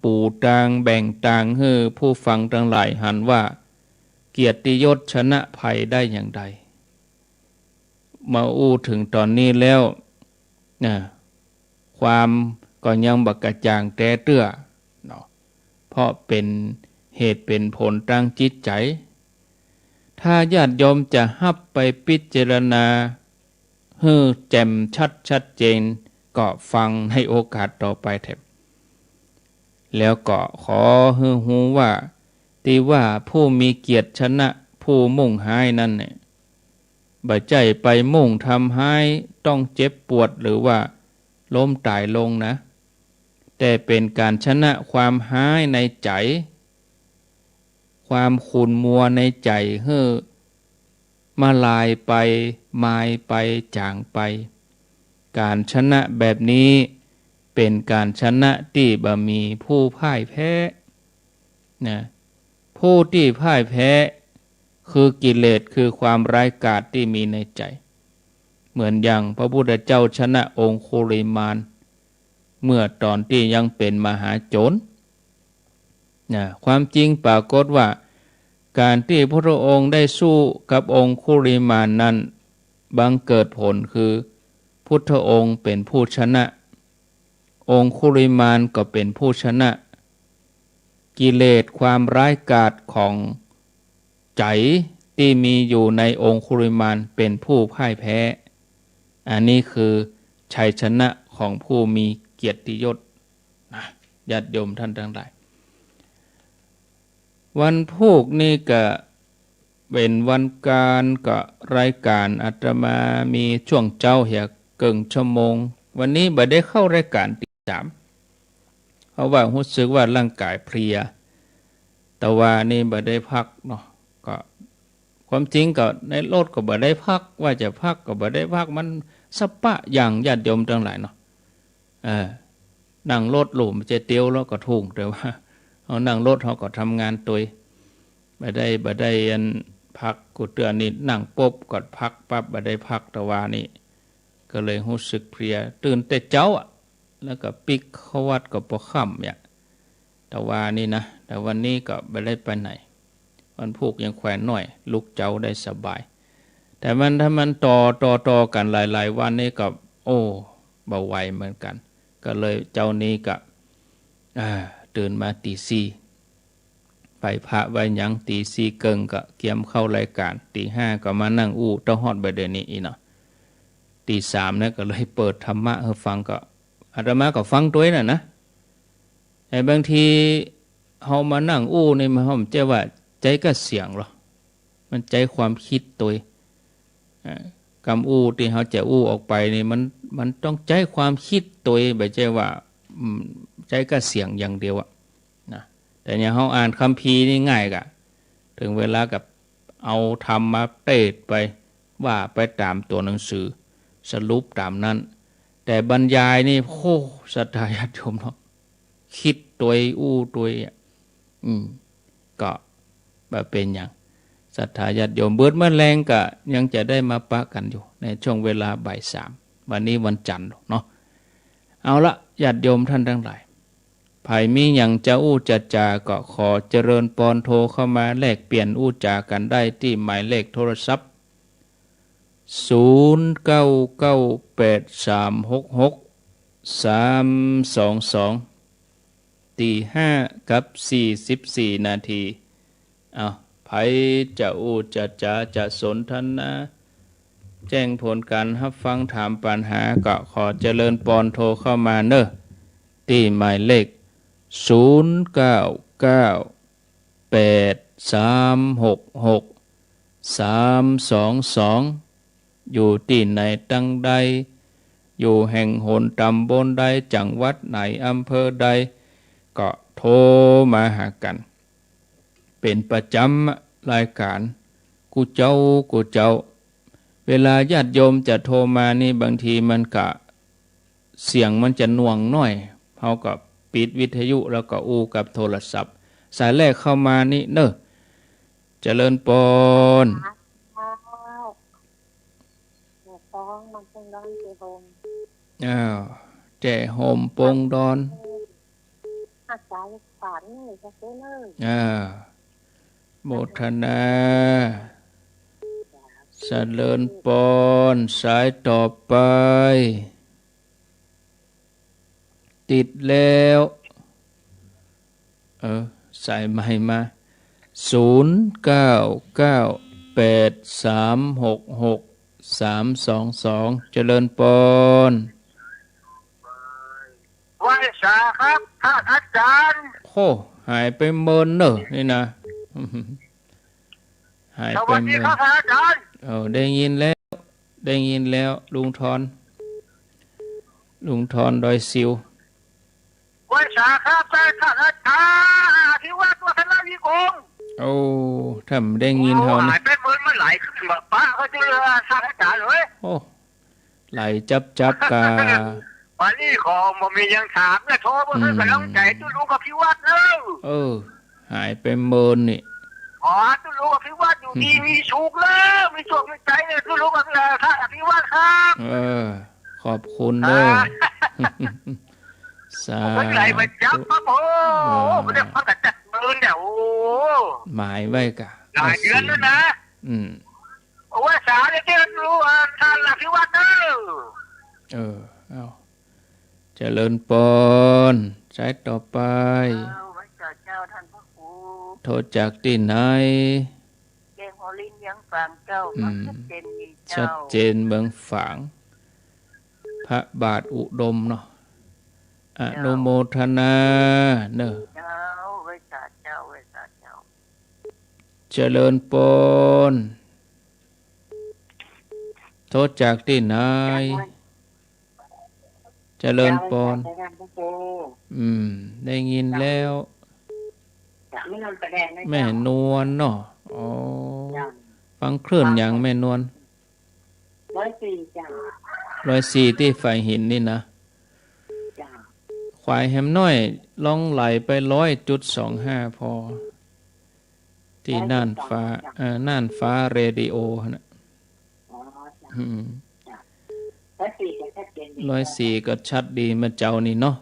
ปูตางแบ่งตางหื้อผู้ฟังตังหลายหันว่า เกียรติยศชนะภัยได้อย่างใด มาอู้เถิงต๋อนนี้แล้วนะ ความก็ยังบ่กระจ่างแต๊เตื้อเนาะ เพราะเป๋นเหตุเป๋นผลตางจิตใจ๋ ถ้าญาติโยมจะฮับไปพิจารณาหื้อแจ่มชัดชัดเจน ก็ฟังในโอกาสต่อไปแถม แล้วก็ขอหื้อฮู้ว่า ตี้ว่าผู้มีเกียรติชนะผู้มุ่งฮ้ายนั้นเนี่ย บ่ใจ้ไปมุ่งทำฮ้ายต้องเจ็บปวดหรือว่าล้มต๋ายลงนะ แต่เป๋นก๋านชนะความฮ้ายในใจ๋ ความขุ่นมัวในใจ๋หื้อมลายไป มายไป จ๋างไป ก๋านชนะแบบนี้เป๋นก๋านชนะตี้บ่มีผู้พ่ายแพ้นะ ผู้ตี้พ่ายแพ้คือกิเลส คือความร้ายกาจตี้มีในใจ๋ เหมือนอย่างพระพุทธเจ้าชนะองคุลิมาน เมื่อต๋อนตี้ยังเป๋นมหาโจรนะ ความจริงปรากฏว่า ก๋านตี้พุทธองค์ได้สู้กับองคุลิมานนั้น บังเกิดผลคือพุทธองค์เป๋นผู้ชนะ องคุลิมานก็เป๋นผู้ชนะ กิเลสความร้ายกาจของใจ๋ตี้มีอยู่ในองคุลิมานเป๋นผู้พ่ายแพ้ อันนี้คือชัยชนะของผู้มีเกียรติยศนะ ญาติโยมท่านตังหลาย วันพูกนี้ก็เป๋นวันก๋าน ก็รายก๋านอาตมามีช่วงเจ๊าเหียเกิ่งชั่วโมง วันนี้บ่ได้เข้ารายก๋านตีสาม เพราะว่าฮู้สึกว่าร่างก๋ายเพลีย ตะวานี้บ่ได้พักเนาะ ก็ความจริงก็ในรถก็บ่ได้พัก ว่าจะพักก็บ่ได้พัก มันสะปะอย่างญาติโยมตังหลายเนาะ เออ นั่งรถหลู่มันจะเตียวแล้วก็ทุ่ง แต่ว่าเฮานั่งรถเฮาก็ทำงานตวย บ่ได้ บ่ได้อันพัก กูเตื้อนี่นั่งปุ๊บก็พักปั๊บ บ่ได้พักตะวานี้ ก็เลยฮู้สึกเพลีย ตื่นแต่เจ๊าอะ แล้วก็ปิ๊กเข้าวัดก็ปอค่ำเนี่ย ตะวานี้นะ แต่วันนี้ก็บ่ได้ไปไหน วันพูกยังแขวนน้อย ลุกเจ๊าได้สบาย แต่มัน ถ้ามันต่อ ต่อ ต่อกั๋นหลายๆ วันนี่ก็ โอ้ บ่ไหวเหมือนกั๋น ก็เลยเจ๊านี้ก็ อ่า ตื่นมาตีสี่ ไหว้พระไหว้หยัง ตีสี่เกิ่งก็เกียมเข้ารายก๋าน ตีห้าก็มานั่งอู้เต้าฮอดบ่ายเดี๋ยวนี้อี้เนาะ ตีสามเนี่ยก็เลยเปิดธรรมะหื้อฟัง ก็อาตมาก็ฟังตวยน่ะนะ แต่บางทีเฮามานั่งอู้นี่มัน เฮาบ่ใจ้ว่าใจ๊ก้าเสียงหรอก มันใจ๊ความกึ๊ดตวย อ่า กำอู้ตี้เฮาจะอู้ออกไปนี่มัน มันต้องใจ๊ความกึ๊ดตวย บ่ใจ้ว่า อืม ใจ๊ก้าเสียงอย่างเดียวอะนะ แต่เนี่ยเฮาอ่านคัมภีร์นี่ง่ายก่ะ เถิงเวลาก็เอาธรรมมาเตศน์ไป ว่าไปต๋ามตั๋วหนังสือ สรุปต๋ามนั้น แต่บรรยายนี่ โอ้ ศรัทธาญาติโยมเนาะ กึ๊ดตวย อู้ตวยอะ อืม ก็บ่เป๋นหยัง ศรัทธาญาติโยม เบิดเมื่อแลงก็ยังจะได้มาปะกั๋นอยู่ ในช่วงเวลาบ่ายสาม วันนี้วันจันทร์เนาะ เอาละ ญาติโยมท่านตังหลาย ใผมีหยังจะอู้จะจ๋าก็ขอเจริญปอน โทรเข้ามาแลกเปลี่ยนอู้จ๋ากั๋นได้ตี้หมายเลขโทรศัพท์ ศูนย์เก้าเก้าแปดสามหกหกสามสองสอง ตีห้ากับสี่สิบสี่นาที เอา ใผจะอู้จะจ๋าจะสนทนา แจ้งผลก๋านฮับฟัง ถามปัญหา ก็ขอเจริญปอนโทรเข้ามาเน่อ ตี้หมายเลข ศูนย์เก้าเก้าแปดสามหกหกสามสองสอง อยู่ตี้ไหนตังใด อยู่แห่งหนตำบลใด จังหวัดไหน อำเภอใด ก็โทรมาหากั๋น เป๋นประจ๋ำอะ รายก๋าน กู้เจ๊า กู้เจ๊า เวลาญาติโยมจะโทรมานี่ บางทีมันก็ เสียงมันจะหน่วงหน้อย เฮาก็ปิดวิทยุแล้วก็อู้กับโทรศัพท์ สายแรกเข้ามานี่เนาะ เจริญปอน เจ้า เจ้าของมันเพิ่งร้องเจโฮม อ้าว เจโฮมปงดอน อาสายฝันนี่จะซื้อเลย อ่า โมทนา เจริญปอน สายต่อไป ติดแล้ว เออ สายใหม่มา ศูนย์ เก้า เก้า แปด สาม หก หก สาม สอง สอง เจริญปอน ไหว้สาครับ ท่านอาจารย์ โอ้ หายไปเมินเน่อนี่นะ หายไปเมิน สวัสดีครับ ท่านอาจารย์ เออ ได้ยินแล้ว ได้ยินแล้ว ลุงทอน ลุงทอนดอยสิว ไหว้สาครับ ท่านอาจารย์ อภิวัฒน์ วัฒนวิกรม โอ้ ถ้าบ่ได้ยินเฮานะ โอ้ หายไปเมินมาหลายคืนบ่ปะเขาจะเลือท่านอาจารย์เอ้ย โอ้ ไหลจับๆ กา วันนี้ขอบ่มีหยังถามนะ โทรเพื่อหืม หื้อกำลังใจ๋ตุ๊ลุงอภิวัฒน์เน่อ เออ หายไปเมินนี่ ขอตุ๊ลุงอภิวัฒน์อยู่ดี หืม มีสุขเน่อ มีสุขมีใจ๋เน่อ ตุ๊ลุงอภิวัฒน์ ท่านอภิวัฒน์ครับ เออ ขอบคุณเน่อ อ่า สาธุ เพิ่นไหลมาจับมาโพ อ่า เพิ่นได้พักกันจักเมินเนี่ย โอ้ หมายไว้กะ หลายเดือนแล้วนะ อืม โอ้ย สาธุเน่อ ตุ๊ลุง อ่า ท่านอภิวัฒน์เน่อ เออ เอา เจริญปอน สายต่อไป เออ ไหว้สาเจ้าท่านพระครู โทรจากตี้ไหน เวียงหัวลิน เวียงฝางเจ้า อืม ชัดเจนดีเจ้า ชัดเจนเวียงฝาง พระบาทอุดมเนาะ อนุโมทนาเน่อ เจ้า ไหว้สาเจ้า ไหว้สาเจ้า เจริญปอน โทรจากตี้ไหน เจริญปอน เจ้า อืม ได้ยินแล้ว เจ้า แม่นวลเนาะ อ๋อ เจ้า ฟังคลื่นหยังแม่นวล ร้อยสี่เจ้า ร้อยสี่ตี้ฝายหินนี่นะ เจ้า ขวายแหมน้อย ลองไหลไปร้อยจุดสองห้าพอ ตี้น่านฟ้า ร้อยจุดสองห้า เอ่อ น่านฟ้าเรดิโอหั่นน่ะ อ๋อ เจ้า อืม เจ้า ร้อยสี่จะชัดเจนดี ร้อยสี่ก็ชัดดีเมื่อเจ๊านี่เนาะ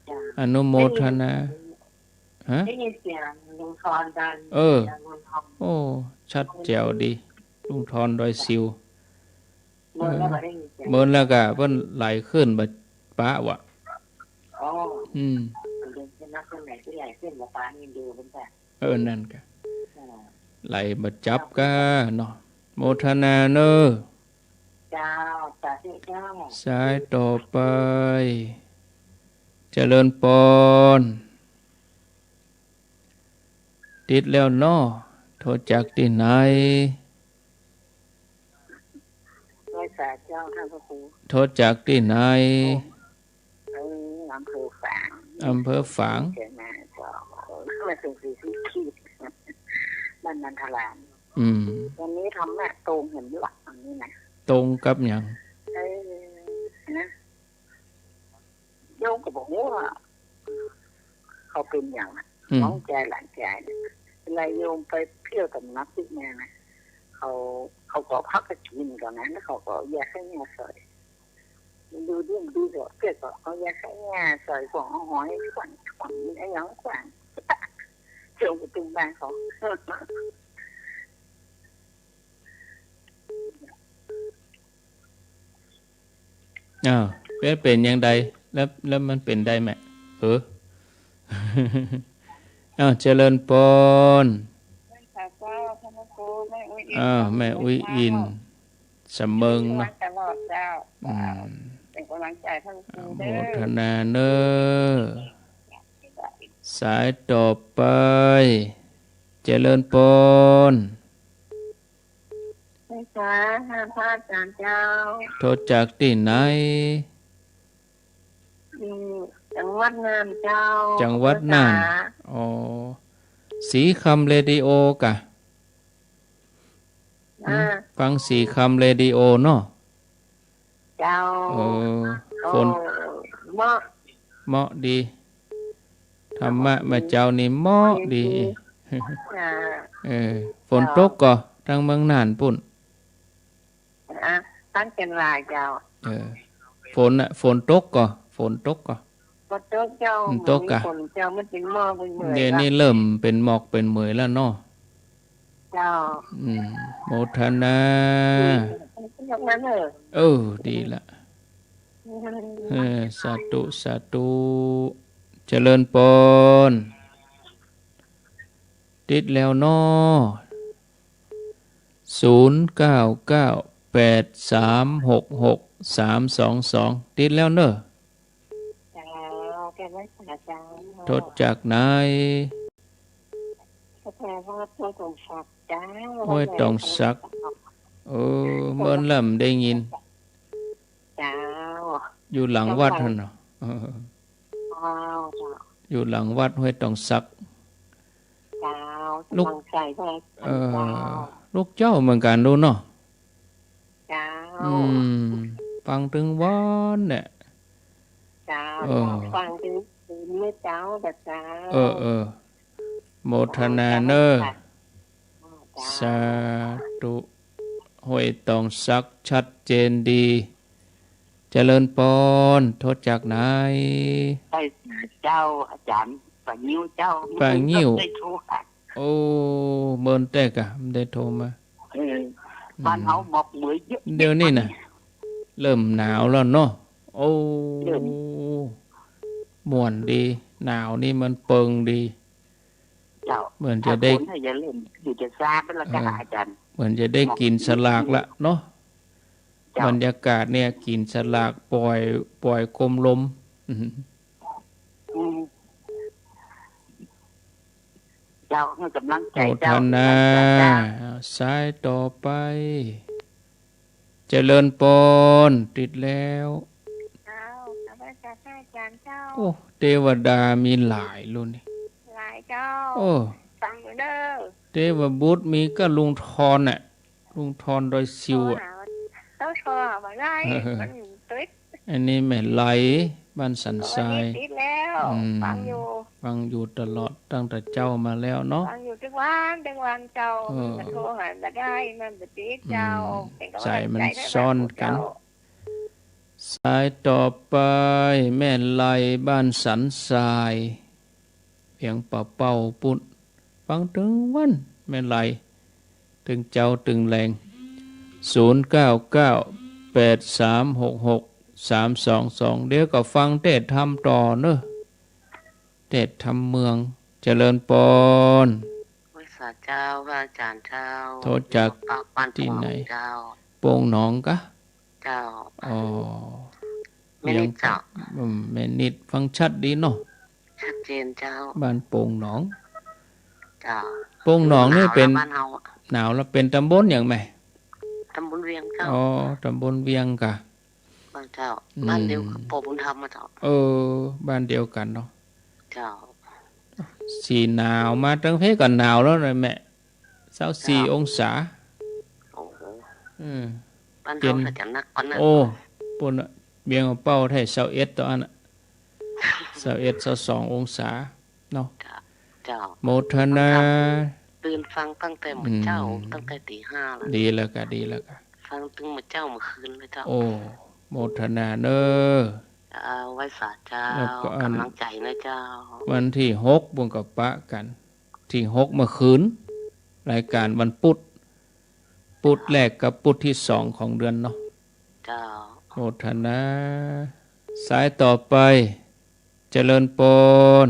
เจ้า อนุโมทนา ได้ยิน ฮะ ได้ยินเสียงลุงทอนดัง เออ เสียงลุงทอน โอ้ ชัดแจ๋วดี ลุงทอนดอยสิว เมินแล้วก็ได้ยินเสียง เออ เมินแล้วก็เปิ้นไหลขึ้นบ่ปะวะ อ๋อ อืม เดี๋ยวจะนับคนไหนที่ไหลขึ้นบ่ปะนี่ดูเปิ้นจ้ะ เออ นั่นกะ อ่า ไหลบ่จับกะเนาะ โมทนาเน่อ เจ้า สาธุเจ้า สายต่อไป เจริญปอน ติดแล้วเนาะ โทรจากตี้ไหน ไหว้สาเจ้าท่านพระครู โทรจากตี้ไหน เออ อำเภอฝาง อำเภอฝาง เชียงใหม่เจ้า เออ มาถึงศรีสะเกษ บ้านนันทาราม อืม วันนี้ธรรมะตรงเห็นหลักอันนี้นะ ตรงกับหยัง เออ นะ โยมก็บ่ฮู้ว่าเขาเป๋นหยังอะ อืม น้องจายหลานจายเนี่ย เวลาโยมไปเที่ยวตำหนักตี้เนี่ยนะ เขา เขาก็เอาผักกะถินก่อนนะ แล้วเขาก็เอายาฆ่าหญ้าใส่ ดูดิ ดูดอกเตี้ยก็เอายาฆ่าหญ้าใส่ พวกเอาหอยขวัญ ขวัญไอ้หยังขวัญ โยมไปตึงบ้านเขา อ้าว เป๋น เป๋นอย่างใด แล้ว แล้วมันเป๋นได้แหม เออ อ้าว เจริญปอน ไหว้สาเจ้า ท่านพระครู แม่อุ๊ยอิน อ้าว แม่อุ๊ยอิน สำเมิงเนาะ ตลอดเจ้า อืม เป๋นกำลังใจ๋ท่านพระครู อนุโมทนาเน่อ สายต่อไป เจริญปอน ไหว้สา ค่ะ พระอาจารย์เจ้า โทรจากตี้ไหน อยู่จังหวัดน่านเจ้า จังหวัดน่าน อำเภอสา อ๋อ สีคำเรดิโอก่ะ อ่า หืม ฟังสีคำเรดิโอเนาะ เจ้า เออ โอ้ ฝน เหมาะ เหมาะดี ธรรมะ เหมาะดี เมื่อเจ๊านี่เหมาะดี เหมาะดี อ่า เออ ฝนตกก่อ เจ้า ตางเมืองน่านปุ้น อ่ะ ตางเจียงรายเจ้า เออ ฝนน่ะ ฝนตกก่อ ฝนตกก่อ บ่ตกเจ้า บ่ตกก่ะ บ่มีฝนเจ้า มันเป๋นหมอกเป๋นเมย เดี๋ยวนี้เริ่มเป๋นหมอกเป๋นเมยแล้วเนาะ เจ้า อืม โมทนา อืม เออ ดีละ อืม เออ สาธุ สาธุ เจริญปอน ติดแล้วเนาะ ศูนย์เก้าเก้า แปดสามหกหก สามสองสอง ติดแล้วเนาะ เจ้า แก้ไหว้สาเจ้า โทรจากไหน โทรจากวัดห้วยตองสักเจ้า ห้วยตองสัก เออ เมินลำได้ยิน เจ้า อยู่หลังวัดหั้นเนาะ เออ เจ้า เจ้า อยู่หลังวัดห้วยตองสัก เจ้า ลูก กำลังใจด้วย เออ เจ้า ลูกเจ้าเหมือนกั๋นดูเนาะ เจ้า อืม ฟังตึงวันเนี่ย เจ้า เออ เจ้า ฟังตึงคืนเนี่ยเจ้า เจ้า เออ เออ โมทนาเนอะ เจ้า สาธุ ห้วยตองสัก ชัดเจนดี เจริญปอน โทรจากไหน ไปเจ้า อาจารย์ ป่างิ้วเจ้า ป่างิ้ว ได้โทรหา โอ้ เมินแต๊ก่ะ บ่ได้โทรมา เออ อืม บ้านเฮาหมอกเหมยเยอะ เดี๋ยวนี้น่ะ เริ่มหนาวแล้วเนาะ โอ้ เริ่ม ม่วนดี หนาวนี่มันเปิงดี เจ้า เหมือนจะได้ ถ้าฝนน่ะอย่าเริ่ม อยู่จะซาไปแล้ว เออ เจ้า อาจารย์ เหมือนจะได้กิ๋นสลากละเนาะ เจ้า บรรยากาศเนี่ยกิ๋นสลาก ป่อย ป่อยโคมลม อืม อืม เจ้า ให้กำลังใจ โมทนา เจ้า กำลังใจ เจ้า อ้าว สายต่อไป เจริญปอน ติดแล้ว เจ้า นมัสการพระอาจารย์เจ้า โอ้ เตวดามีหลายลูกนี่ หลายเจ้า โอ้ ฟังอยู่เด้อ เตวบุตรมีก็ลุงทอนน่ะ ลุงทอนดอยซิวอะ โทรหา เจ้า โทรหาบ่ได้ มันติด อันนี้แม่ไหล บ้านสันทราย เออ นี่ติดแล้ว อืม ฟังอยู่ ฟังอยู่ตลอด ตั้งแต่เจ๊ามาแล้วเนาะ ฟังอยู่ตึงวัน ตึงวันเจ้า เออ มันโทรหาบ่ได้ มันบ่ติดเจ้า อืม เป๋นกำลังใจให้ สายมันซ้อนกั๋น เจ้า สายต่อไป แม่ไหล บ้านสันทราย เวียงป่าเป้าปุ้น ฟังตึงวัน แม่ไหล ตึงเจ๊าตึงแลง ศูนย์เก้าเก้า แปดสามหกหก สามสองสอง เดี๋ยวก็ฟังเตสน์ธรรมต่อเนอะ เตสน์ธรรมเมือง เจริญปอน ไหว้สาเจ้า พระอาจารย์เจ้า โทรจาก บ้าน ตี้ไหน เจ้า โป่งหนองกะ เจ้า อ๋อ แม่นิดเจ้า อืม แม่นิด ฟังชัดดีเนาะ ชัดเจนเจ้า บ้านโป่งหนอง เจ้า โป่งหนองนี่เป๋น หนาวแล้วบ้านเฮาอะ หนาวแล้ว เป๋นต๋ำบลหยังแม่ ต๋ำบลเวียงเจ้า อ๋อ ต๋ำบลเวียงกะ เจ้า อืม บ้านเดียวกับป้อบุญธรรมอะเจ้า เออ บ้านเดียวกั๋นเนาะ เจ้า สีหนาวมาตังเพก็หนาวแล้วนะแม่ ซาวสี่ เจ้า องศา โอ้โห อืม บ้านเฮา เย็น น่าจะหนักกว่านั้น โอ้ ปุ้นน่ะ เวียงป่าเป้าแท้ ซาวเอ็ดต๋อนนั้นน่ะ ซาวเอ็ด ซาวสอง องศาเนาะ เจ้า เจ้า โมทนา ตื่นฟังตั้งแต่เมื่อเจ๊า อืม ตั้งแต่ตีห้าแล้ว ดีแล้วกะ ดีแล้วกะ ฟังตึงเมื่อเจ๊าเมื่อคืนเลยเจ้า โอ้ โมทนาเนอะ เจ้า ไหว้สาเจ้า แล้วก็อัน กำลังใจนะเจ้า วันตี้หกปุ้นก็ปะกั๋น ตี้หกเมื่อคืน รายก๋านวันปุ๊ด ปุ๊ดแรกกับปุ๊ดตี้สองของเดือนเนาะ เจ้า โมทนา สายต่อไป เจริญปอน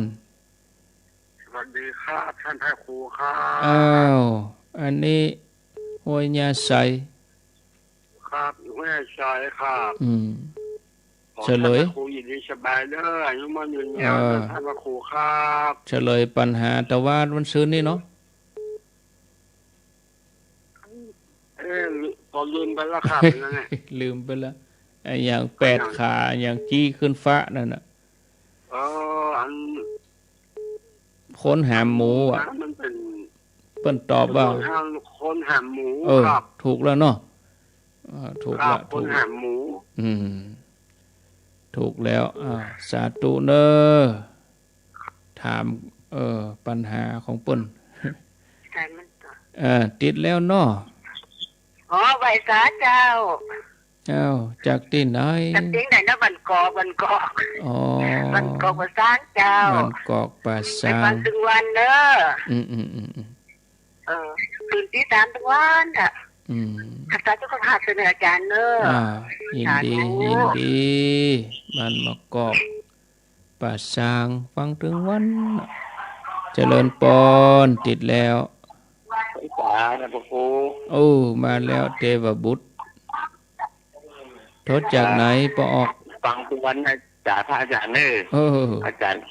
สวัสดีครับ ท่านพระครูครับ อ้าว อันนี้ห้วยย่าไซ ครับ ห้วยย่าไซครับ อืม ขอ เฉลย ท่านพระครูอยู่ดีสบายเด้อ อายุมั่นยืนยาว เออ เด้อ ท่านพระครูครับ เฉลยปัญหาตะวาดวันซืนนี่เนาะ เอ้ย ก็ลืมไปแล้วครับ นั่นแหละ ลืมไปแล้ว ไอ้อย่างแปดขา อย่างจี้ขึ้นฟ้านั่นน่ะ เออ อัน คนหามหมูอะ มันเป็น เปิ้นตอบว่า คนหาม คนหามหมู เออ ครับ ถูกแล้วเนาะ เออ ถูกแล้ว ครับ ถูก คนหามหมู อืม ถูกแล้ว อ่า สาธุเน้อ ถาม เออ ปัญหาของเปิ้น ใช่มันก็ เออ ติดแล้วเนาะ อ๋อ ไหว้สาเจ้า อ้าว จากตี้ไหน จากตี้ไหนนะ บ้านกอก บ้านกอก อ๋อ บ้านกอกป่าซางเจ้า บ้านกอกป่าซาง ไปฟังตึงวันเน้อ อืม อืม อืม อืม เออ ตื่นตีสามตึงวันอะ อืม ขัดสายสุขภาพเสนออาจารย์เน้อ อ่า ยินดี สาธุ ยินดี บ้านมะกอก ป่าซาง ฟังตึงวัน เจริญปอน ติดแล้ว ไหว้สานะพระครู โอ้ มาแล้ว เทวบุตร โทรจากไหนปอออก ฟังตึงวันนะจ๊ะ พระอาจารย์เน้อ เออ อาจารย์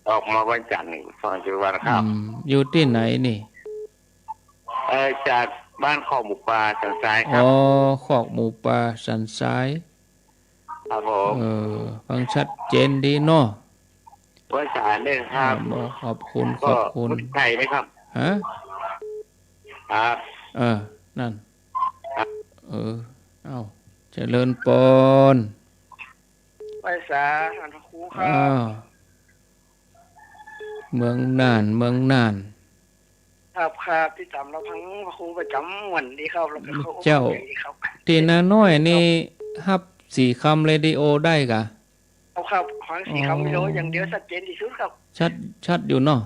ออกมาวันจันทร์นี่ ฟังตึงวันครับ อืม อยู่ตี้ไหนนี่ เอ่อ จากบ้านคอกหมูป่าสันทรายครับ อ๋อ คอกหมูป่าสันทราย ครับผม เออ ฟังชัดเจนดีเนาะ ไหว้สาเน้อครับ อ่า บอกขอบคุณ ก็ ขอบคุณ พุทธไทยไหมครับ ฮะ ครับ เออ นั่น ครับ เออ เอ้า เจริญปอน ไหว้สาท่านพระครูครับ อ้าว เมืองน่าน เมืองน่าน ครับ ครับ ติดต๋ามรับฟังพระครูประจ๋ำวันดีครับ แล้วก็เข้าอก เจ้า เข้าใจ๋ดีครับ ตี้นาน้อยนี่ ฮับสีคำเรดิโอได้กะ ครับ ครับ ฟังสีคำเรดิโออย่างเดียว อ๋อ ชัดเจนตี้สุดครับ ชัด ชัดอยู่เนาะ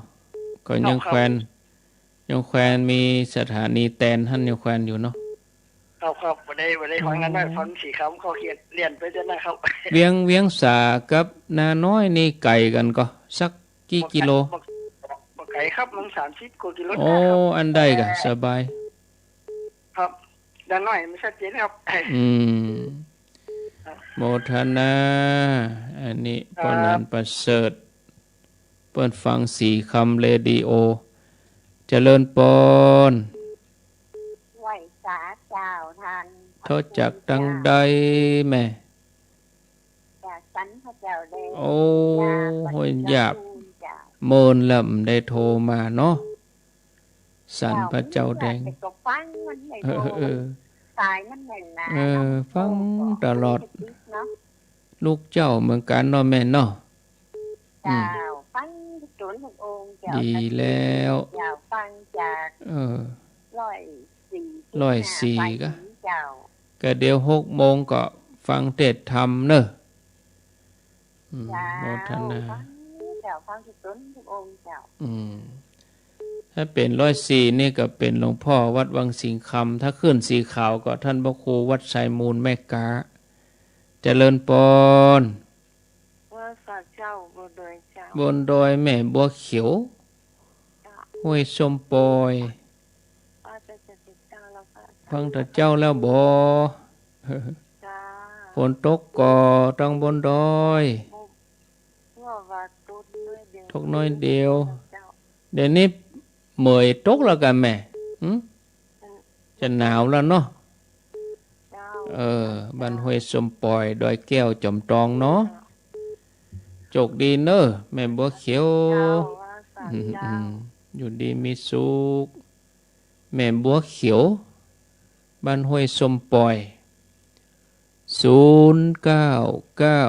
ก็ยัง ครับ แควน ครับ ยังแควนมีสถานีแตนหั้นยังแควนอยู่เนาะ ครับ ครับ บ่ได้ บ่ได้ฟังนาน้อย อ๋อ ฟังสีคำเขาเขียนเรียนไปเดี๋ยวนะครับ เวียง เวียงสากับนาน้อยนี่ไก๋กั๋นก่อ สักกี่กิโล บ่ไก๋ บ่ บ่ไก๋ครับ มันสามสิบกว่ากิโล โอ้ นะครับ อันใดกะสบาย ครับ นาน้อยมันชัดเจนครับ อืม ครับ โมทนา อันนี้ ครับ ป้อหนานประเสริฐ เปิ้นฟังสีคำเรดิโอ เจริญปอน ไหว้สาเจ้าท่าน โทรจากตังใดแม่ จากสันพระเจ้าแดง โอ้ เจ้า ห้วยหยาบ เจ้า เมินแล้วบ่ได้โทรมาเนาะ สันพระเจ้าแดง เจ้า แต่ก็ฟังมันไม่ เออ โทร เออ สายมันแน่นหนา เออ เนาะ ฟัง โทรก็ ตลอด ไม่ติดเนาะ ลูกเจ้าเหมือนกั๋นเนาะแม่เนาะ อืม เจ้า ฟังทุกต๋นทุกองค์เจ้า ดีแล้ว เจ้า ฟังจาก เออ ร้อยสี่ ร้อยสี่ ไป กะ ถึงเจ้า กะเดี๋ยวหกโมงก็ฟังเทศน์ธรรมเนาะ อืม เจ้า โมทนา ฟังเจ้า ฟังทุกต๋นทุกองค์เจ้า อืม ถ้าเป๋นร้อยสี่นี่ก็เป๋นหลวงพ่อวัดวังสิงห์คำ ถ้าขึ้นสีขาวก็ท่านพระครูวัดไซมูลแม่ก๊า เจริญปอน ว่าสาเจ้า บนดอยเจ้า บนดอยแม่บัวเขียว เจ้า ห้วยส้มปอย ว่าจะ จะติดตามแล้วค่ะ ฟังแต่เจ้าแล้วบ่ เจ้า ฝนตกก่อตังบนดอย ว่า ว่าตกน้อยเดียว ตกน้อยเดียว เจ้า เดี๋ยวนี้เหมยตกแล้วกะแม่ หึ อืม จะหนาวแล้วเนาะ เจ้า เออ บ้านห้วยส้มปอย ดอยแก้วจอมตองเนาะ โจคดีเน้อ แม่บัวเขียว เจ้า ว่าสาเจ้า อืม อืม อยู่ดีมีสุข แม่บัวเขียว บ้านห้วยส้มปอย ศูนย์เก้าเก้า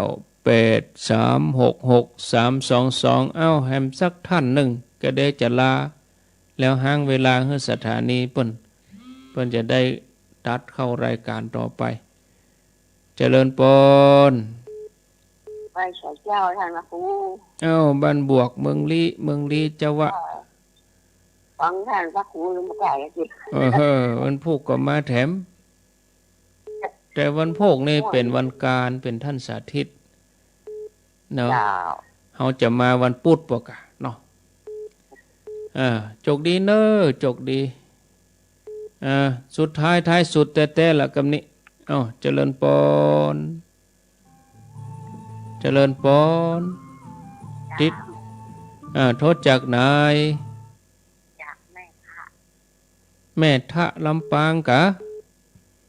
แปดสามหกหกสามสองสอง เอ้า แหมสักท่านนึ่ง ก็ได้จะลา แล้วฮ้างเวลาหื้อสถานีเปิ้น เปิ้นจะได้ตัดเข้ารายก๋านต่อไป เจริญปอน ไหว้สาเจ้าท่านพระครู เอ้า บ้านบวก เมืองลี้ เมืองลี้เจ้าวะ เออ ฟังท่านพระครูยังบ่ไก๋อะสิ เออ เฮ้อ วันพูกก็มาแถม แต่วันพูกนี่เป๋นวันก๋าน เป๋นท่านสาธิต เนาะ เจ้า เฮาจะมาวันปุ๊ดปะกะเนาะ อ่า โจคดีเน้อ โจคดี อ่า สุดท้ายท้ายสุดแต๊ๆ ละกำนี้ เอ้า เจริญปอน เจริญปอน ติด อ่า โทรจากไหน จากแม่ทะ แม่ทะลำปางกะ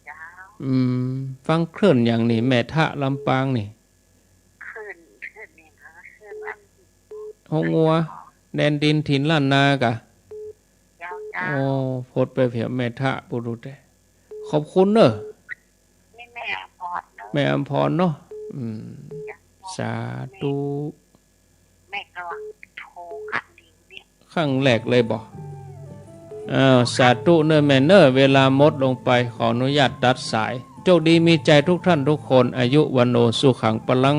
เจ้า อืม ฟังคลื่นหยังนี่ แม่ทะลำปางนี่ คลื่น คลื่นนี่นะ คลื่นอัน โฮงัว แดนดินถิ่นล้านนากะ เจ้า เจ้า โอ้ พดไปแผวแม่ทะปูดูแต ขอบคุณเนอะ นี่แม่อำพรเนอะ แม่อำพรเนาะ อืม เจ้า สาธุ แม่กำลังโทรอันนี้เนี่ย ครั้งแรกเลยบ่ อ้าว สาธุเนอะแม่เนอะ เวลาหมดลงไป ขออนุญาตตัดสาย โชคดีมีชัยทุกท่านทุกคน อายุ วัณโณ สุขัง พลัง